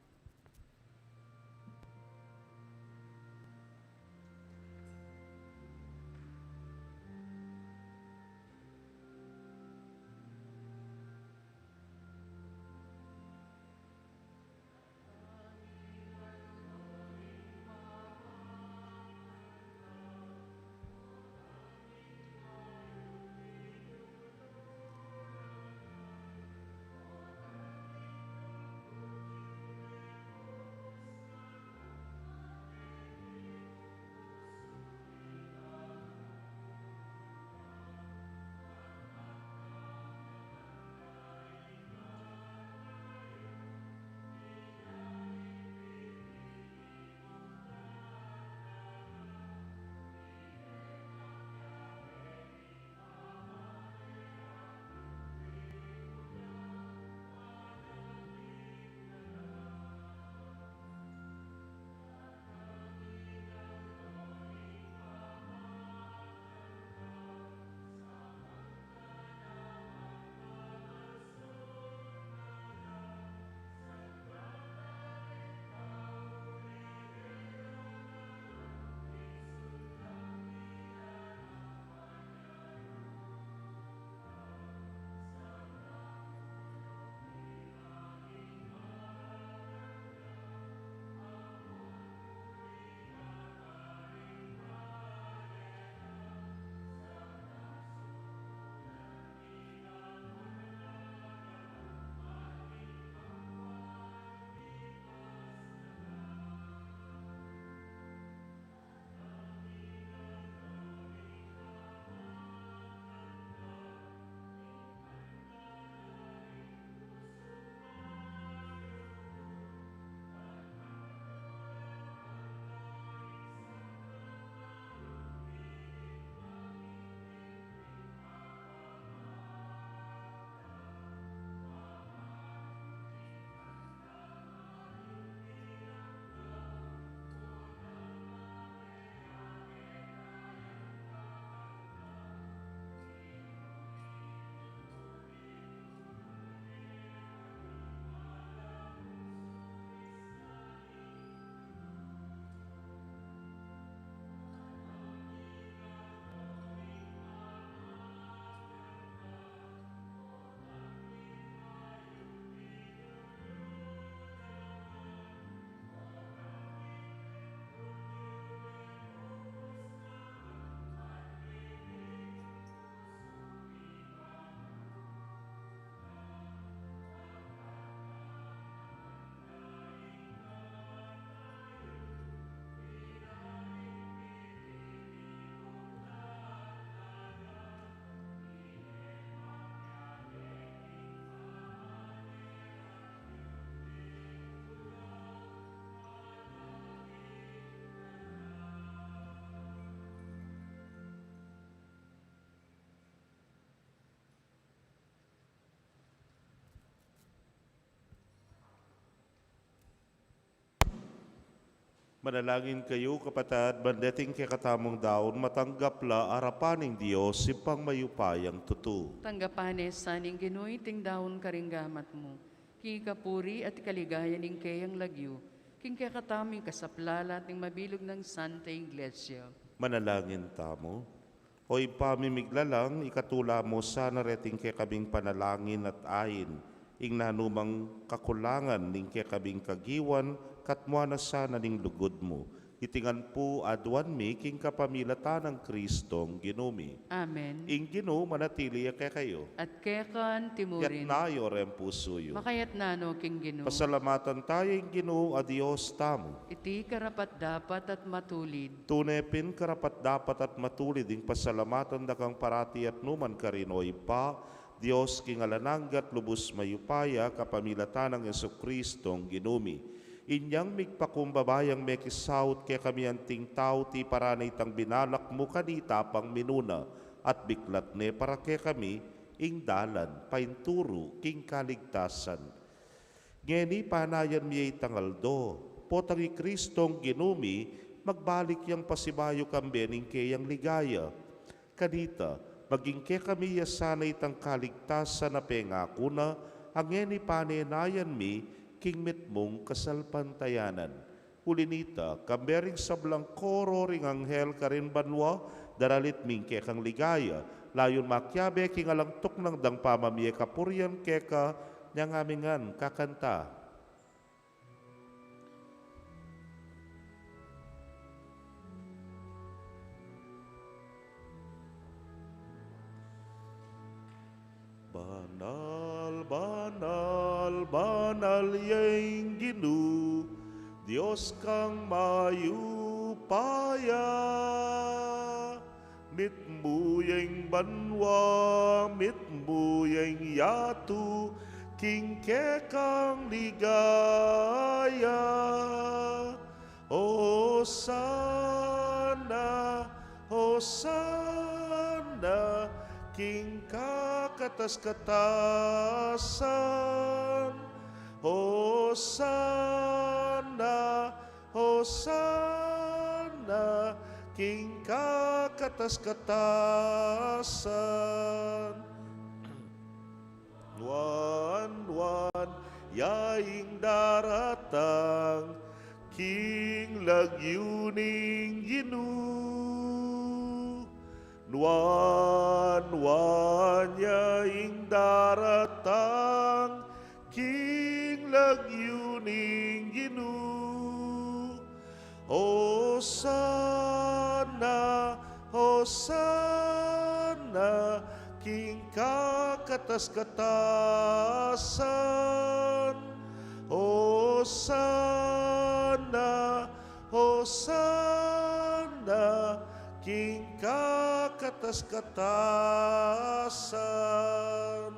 Manalangin kayu, kapatad, ban deting kekatamung daun matanggap la arapan ning Dios, Ibpang mayupayang tutu. Tanggapan ne sa ning Ginu iting daun karing gamat mu, king ikapuri at ikaligaya ning keyang lagyu, king kekatamung kasaplalan at ning mabilug nang Santa Iglesia. Manalangin tamu. O Ibpa mi miglalang, ikatula mu sana reting kekaming panalangin at ain ing nanumang kakulangan ning kekaming kagiwan, katmuan na sana ning lugud mu. Iti ngan pu aduan mi king kapamilatan nang Kristong Ginu mi. Amen. Ing Ginu manatili ya kekayu. At keka antimurin. Itas yu reng pusu yu. Makaitas no king Ginu. Pasalamatan taya ing Ginu a Dios tamu. Iti karapat-dapat at matulid. Tune pin karapat-dapat at matulid ing pasalamatan da kang parati at nukarin man, O Ibpa, Dios king alang angga at lubus mayupaya, kapamilatan nang Jesucristong Ginu mi. Inyang migpakumbaba yang mekisaut kekami anting tau, tiparan ne itang binalak mu kanita pang minuna, at biklat ne para kekami ing dalan paintulu king kaligtasan. Ngeni panayan mi ya itang aldo, potang i Kristong Ginu mi magbalik yang pasibayu kambe ning keyang ligaya. Kanita, maging kekami ya sana itang kaligtasan a pengaku na, a ngeni panenayan mi king mitmung kasalpantayanan. Uli nita, kambe ring sablang koro ring anghel karin banua, daralit mi ing kekang ligaya, layun makiabe king alang tuknang dang pamamie kapurian keka, inyang ami ngan kakanta. Banal, banal, banal ya ing Ginu, Dios kang mayupaya. Mitmu ya ing banua, mitmu ya ing yatu, king kekang ligaya. Hosana, Hosana, king kakatas-katasan. Hosana, Hosana, king kakatas-katasan. Nuan, nuan, ya ing daratang king lagyu ning Ginu. Nuan, nuan, ya ing daratang king lagyu ning Ginu. Hosana, Hosana, king kakatas-katasan. Hosana, Hosana, king kakatas-katasan.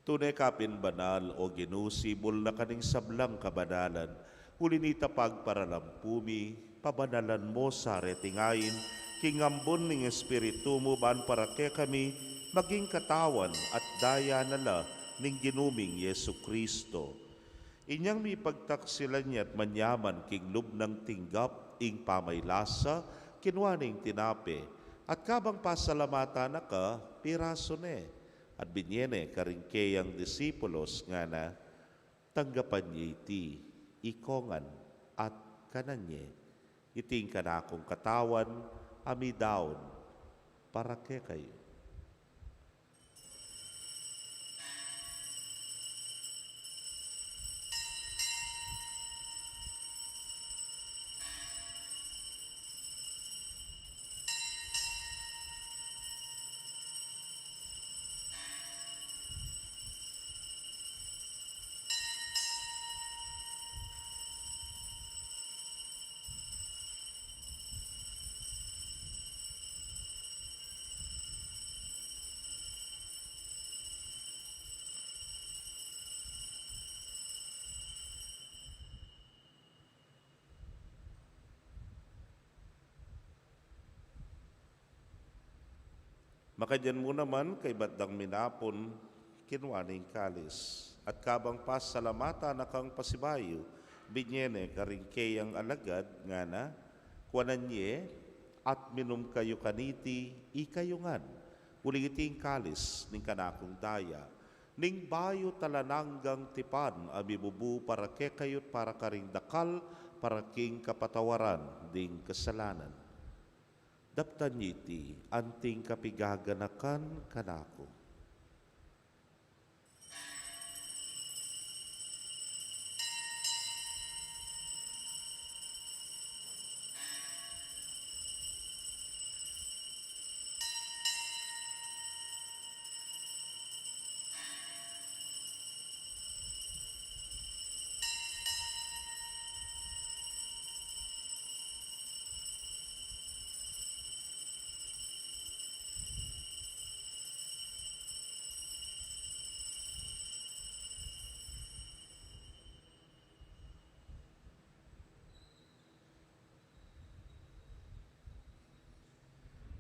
Tune ka pin banal, O Ginu, sibul na ka ning sablang kabanalan. Uli nita pagparalampu mi, pabanalan mu sa reting ain king ambun ning Espiritu mu, ban para kekami maging katawan at daya na la ning Ginu ming Jesucristo. Inyang mipagtaksilan ya at manyaman king lub nang tinggap ing pamaylasa, kinua ne ing tinape, at kabang pasalamatan na ka, pirasu ne, at binye ne karing keyang disipulos, ngana: Tanggapan ye iti ikong ngan at kanan ye. Iti ing kanakung katawan a midaun para kekayu. Makanyan mu naman, kaybat dang minapun, kinua ne ing kalis, at kabang pasalamatan na kang pasibayu, binye ne karing keyang alagad, ngana: Kuanan ye, at minum kayu kaniti, ikayu ngan, uling iti ing kalis ning kanakung daya, ning bayu at alang anggang tipan, a mibubu para kekayu at para karing dakal, para king kapatawaran ding kasalanan. Daptan ye iti anting kapigaganakan kanaku.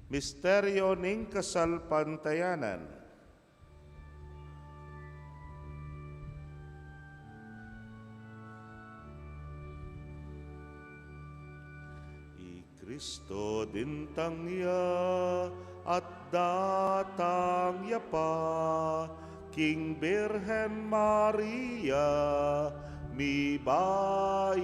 Misteryo ning kasalpantayanan. I Kristo dintang ya at datang ya pa king Birhen Maria, mibait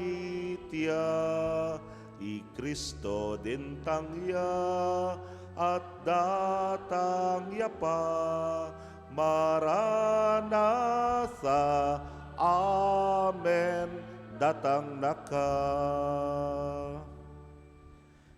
ya. I Kristo dintang ya at datang ya pa. Maranatha. Amen. Datang na ka.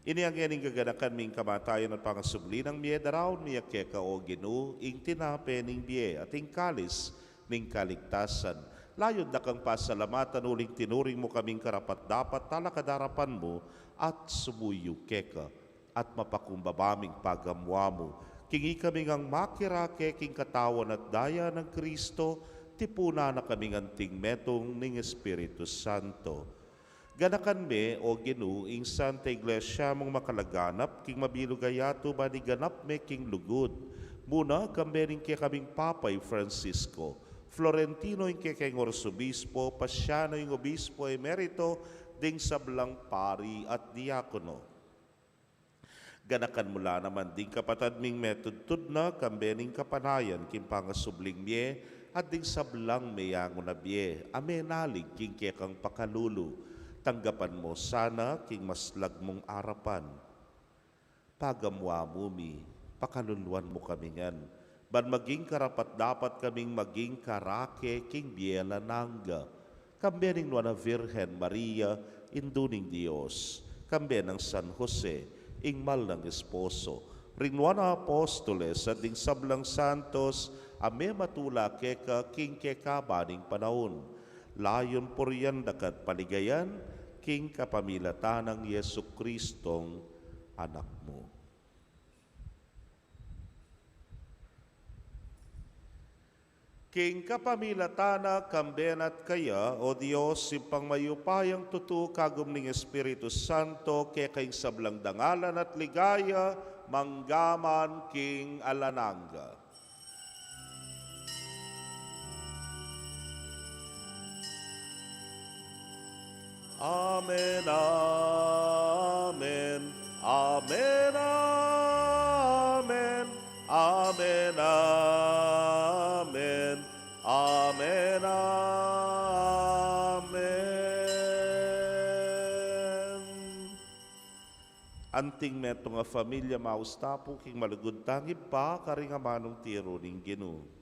Ini ing gaganakan ming kamatayan at pangasubli nang mie, daraun mi keka, o Ginu, ing tinape ning bie at ing kalis ning kaligtasan. Layun da kang pasalamatan uling tinuring mu kaming karapat-dapat talakad arapan mu at sumuyu keka, at mapakumbaba ming pagamuan mu king ikami ngang makirake king katawan at daya nang Kristo, tipunan na kaming anting metung ning Espiritu Santo. Ganakan me, o Ginu, ing Santa Iglesia mung makalaganap king mabilug a yatu, ban iganap me king lugud. Muna, kambe ning kekaming Papa i Francisco, Florentino ing kekeng Arsobispo, Pasiano ing Obispo Emerito, ding sablang pari at diakono. Ganakan mu la naman ding kapatad ming metudtud na, kambe ning kapanayan king pangasubling mie, at ding sablang meyangu na bie a menalig king kekang pakalulu. Tanggapan mu sana king maslag mung arapan. Pagamuan mu mi, pakaluluan mu kami ngan, ban maging karapat-dapat kaming maging karake king bie alang angga. Kambe ning Nuan a Virgen Maria, Indu ning Dios, kambe nang San Jose, ing mal nang esposo, ring nuan a apostoles, at ding sablang santos a mematula keka king kekaba ning panaun. Layun purian da ka at paligayan, king kapamilatan nang Jesucristong Anak mu. King kapamilatan na, kambe na at kaya, o Dios, Ibpang mayupayang tutu, kagum ning Espiritu Santo, keka ing sablang dangalan at ligaya, mangga man king alang angga. Amen, amen, amen, amen, amen, amen, amen. Anting metung a familia, maus ta pu king malugud tang Ibpa karing amanung tiru ning Ginu.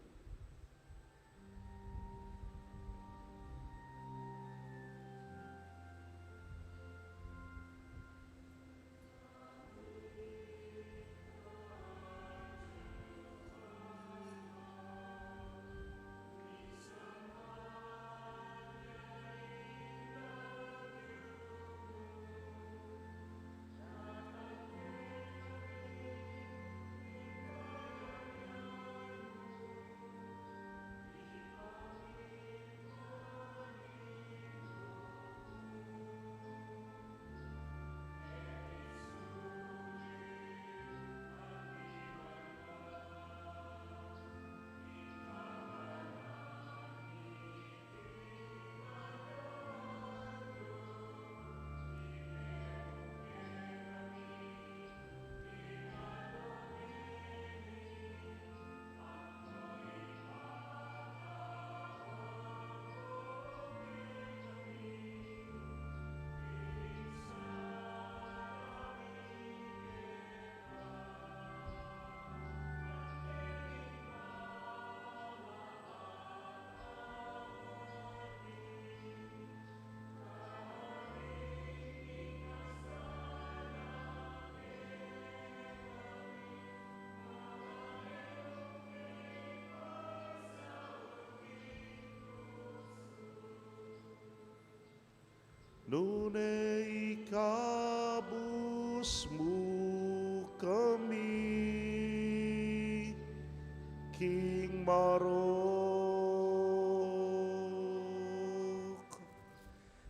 Nune ikabus mu kami king marok.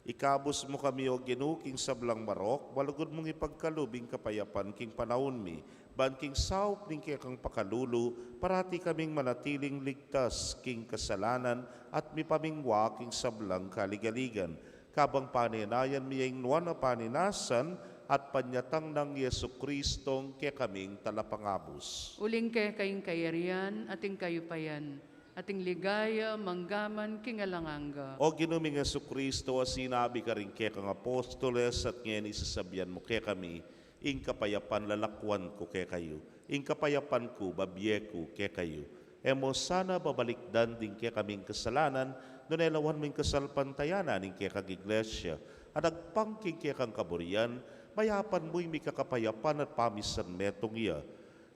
Ikabus mu kami, O Ginu, king sablang marok, malugud mung ipagkalub ing kapayapan king panaun mi, ban king saup ning kekang pakalulu, parati kaming manatiling ligtas king kasalanan at mipamingwa king sablang kaligaligan. Kabang panenayan mi ing nuan a paninasan at panyatang nang Jesucristong kekaming Talapangabus. Uling keka ing kayarian at ing kayupayan at ing ligaya manggaman king alang angga. O Ginu ming Jesucristo, a sinabi karing kekang apostoles at ngeni sasabian mu kekami, ing kapayapan lalakwan ku kekayu, ing kapayapan ku babie ku kekayu. E mu sana babalikdan ding kekaming kasalanan, nune lawan mu ing kasalpantayanan ning kekang Iglesia, a nagpang king kekang kaburian, mayapan mu ing mikakapayapan at pamisan metung ya.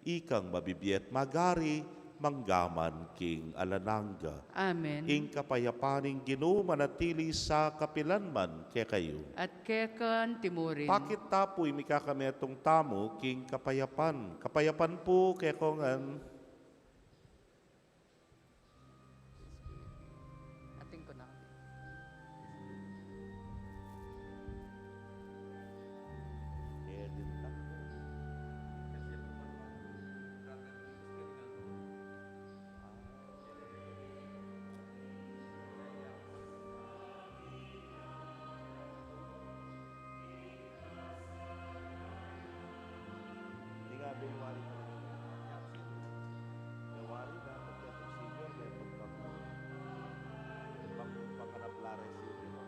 Ikang mabibie at magari manggaman king alang angga. Amen. Ing kapayapan ning Ginu manatili sa kapilan man kekayu. At keka antimurin. Pakit ta pu ing mikakametung tamu king kapayapan. Kapayapan pu kekongan. Atin ku na. Di nga, February na lang. February na, pagka senior, may pagpang-, pang-, panganablare senior.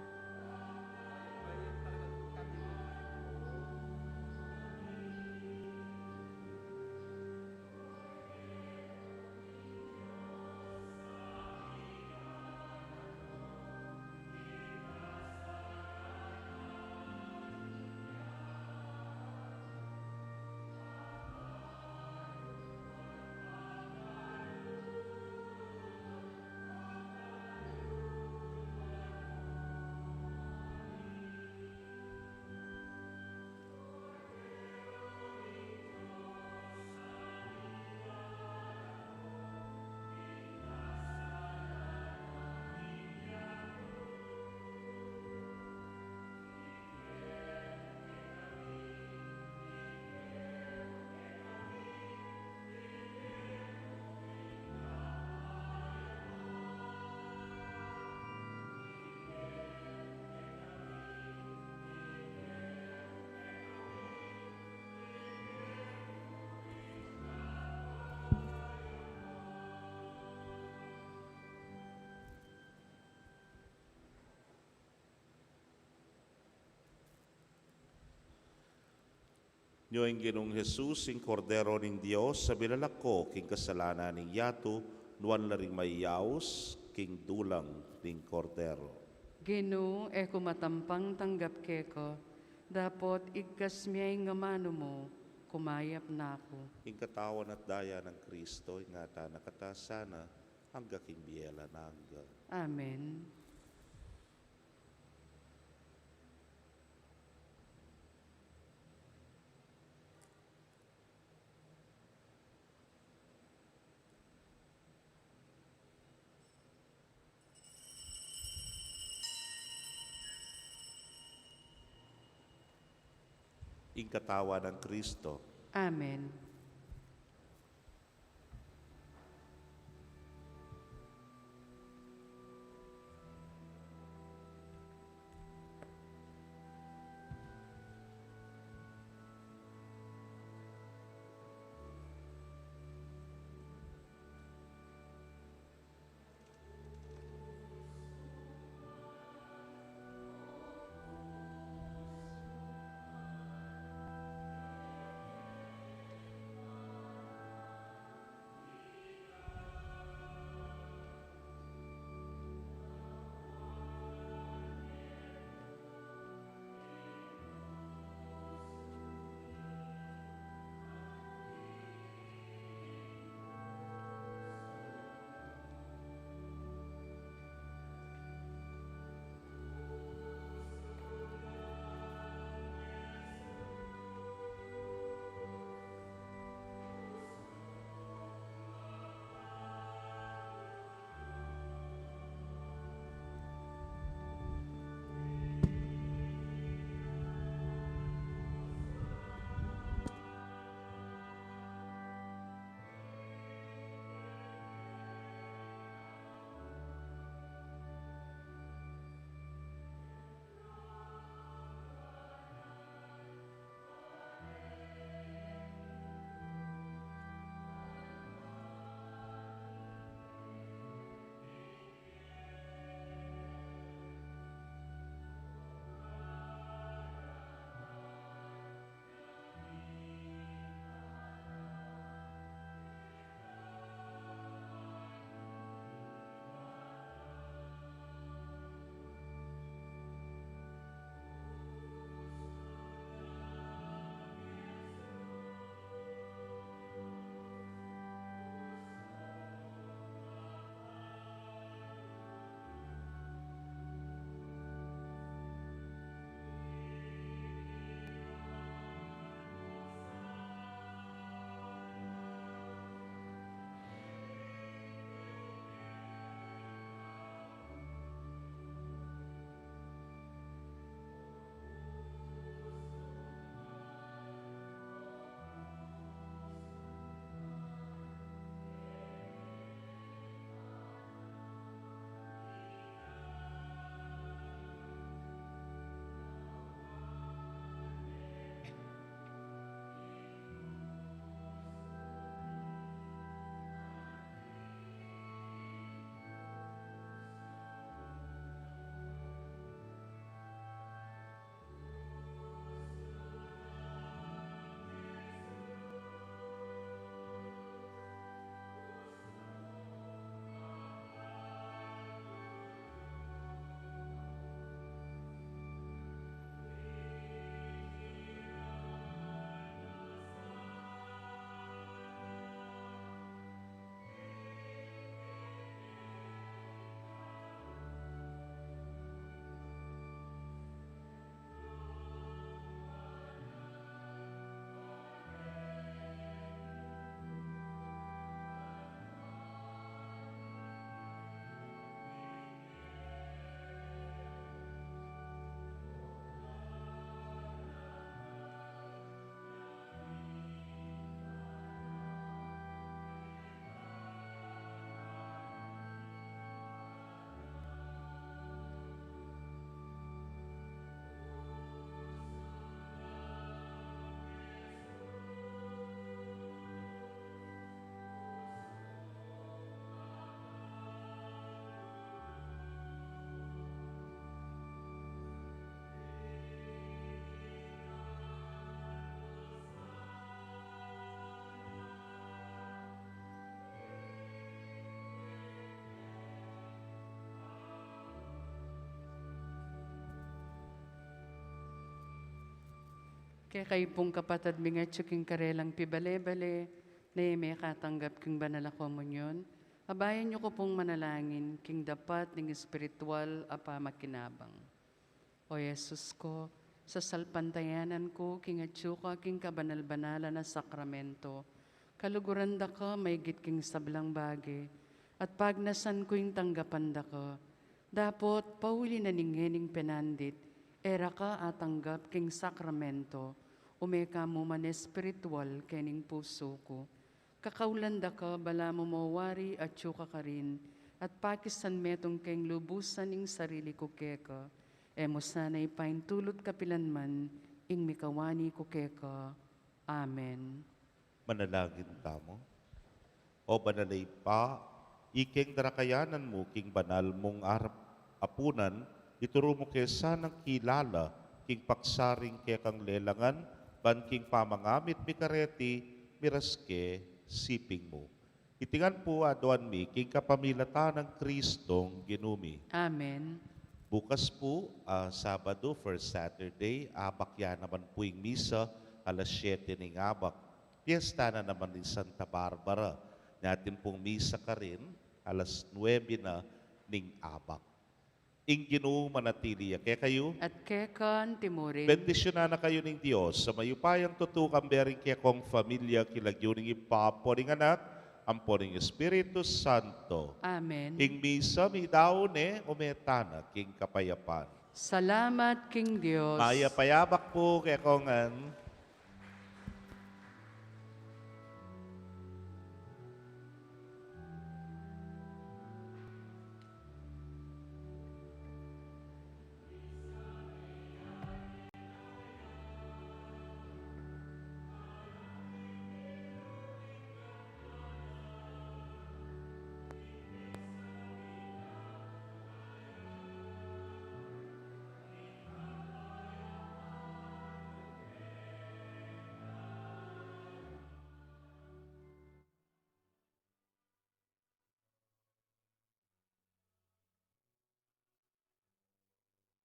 Nyo ing Ginung Jesus, ing Kordero ning Dios, a milalako king kasalanan ning yatu, nuan la ring mayaus king dulang ning Kordero. Ginu, e ku matampang tanggap keka, dapot igkas me ing amanu mu, kumayap na ku. Ing katawan at daya nang Kristo, ingatan na kata sana, angga king bie alang angga. Amen. Ing katawan nang Kristo. Amen. Kekayu pung kapatad ming atyu king karelang pibale-bale, na e mekatanggap king banal a komunyon, abayan yu ku pung manalangin king dapat ning espiritual a pamakinabang. O Jesus ku, sasalpantayanan ku king atyu ka king kabanal-banalan a sakramento, kaluguran da ka maigit king sablang bage, at pagnasan ku ing tanggapan da ka, dapot pauli na ning ngening penandit, e ra ka atanggap king sakramento, ume ka mu man espiritual kening pusu ku. Kakaulan da ka, balamu mo wari atyu ka karin, at pakisan metung keng lubusan ing sarili ku keka, e mu sana ipaintulut kapilan man ing mikawani ku keka. Amen. Manalangin tamu. O Banal a Ibpa, ikeng darakayanan mu king banal mung arap apunan, ituru mu ke sanang kilala king paksa ring kekang lelangan, ban king pamangamit mi kareti, miras ke siping mu. Iti ngan pu aduan mi king kapamilatan nang Kristong Ginu mi. Amen. Bukas pu, ah, Sabado, first Saturday, abak ya naman pu ing misa, alas siyete ning abak. Piesta na naman ning Santa Barbara. Nya atin pung misa karin, alas nuebe na ning abak. Ing Ginu manatili ya kekayu. At keka mu rin. Bendisyunan na kayu ning Dios a mayupayang tutu, kambe ring kekong familia, king lagyu ning Ibpa, ampo ning Anak, ampo ning Espiritu Santo. Amen. Ing misa meyari ne, ume tana king kapayapan. Salamat king Dios. Mayap a abak pu kekongan.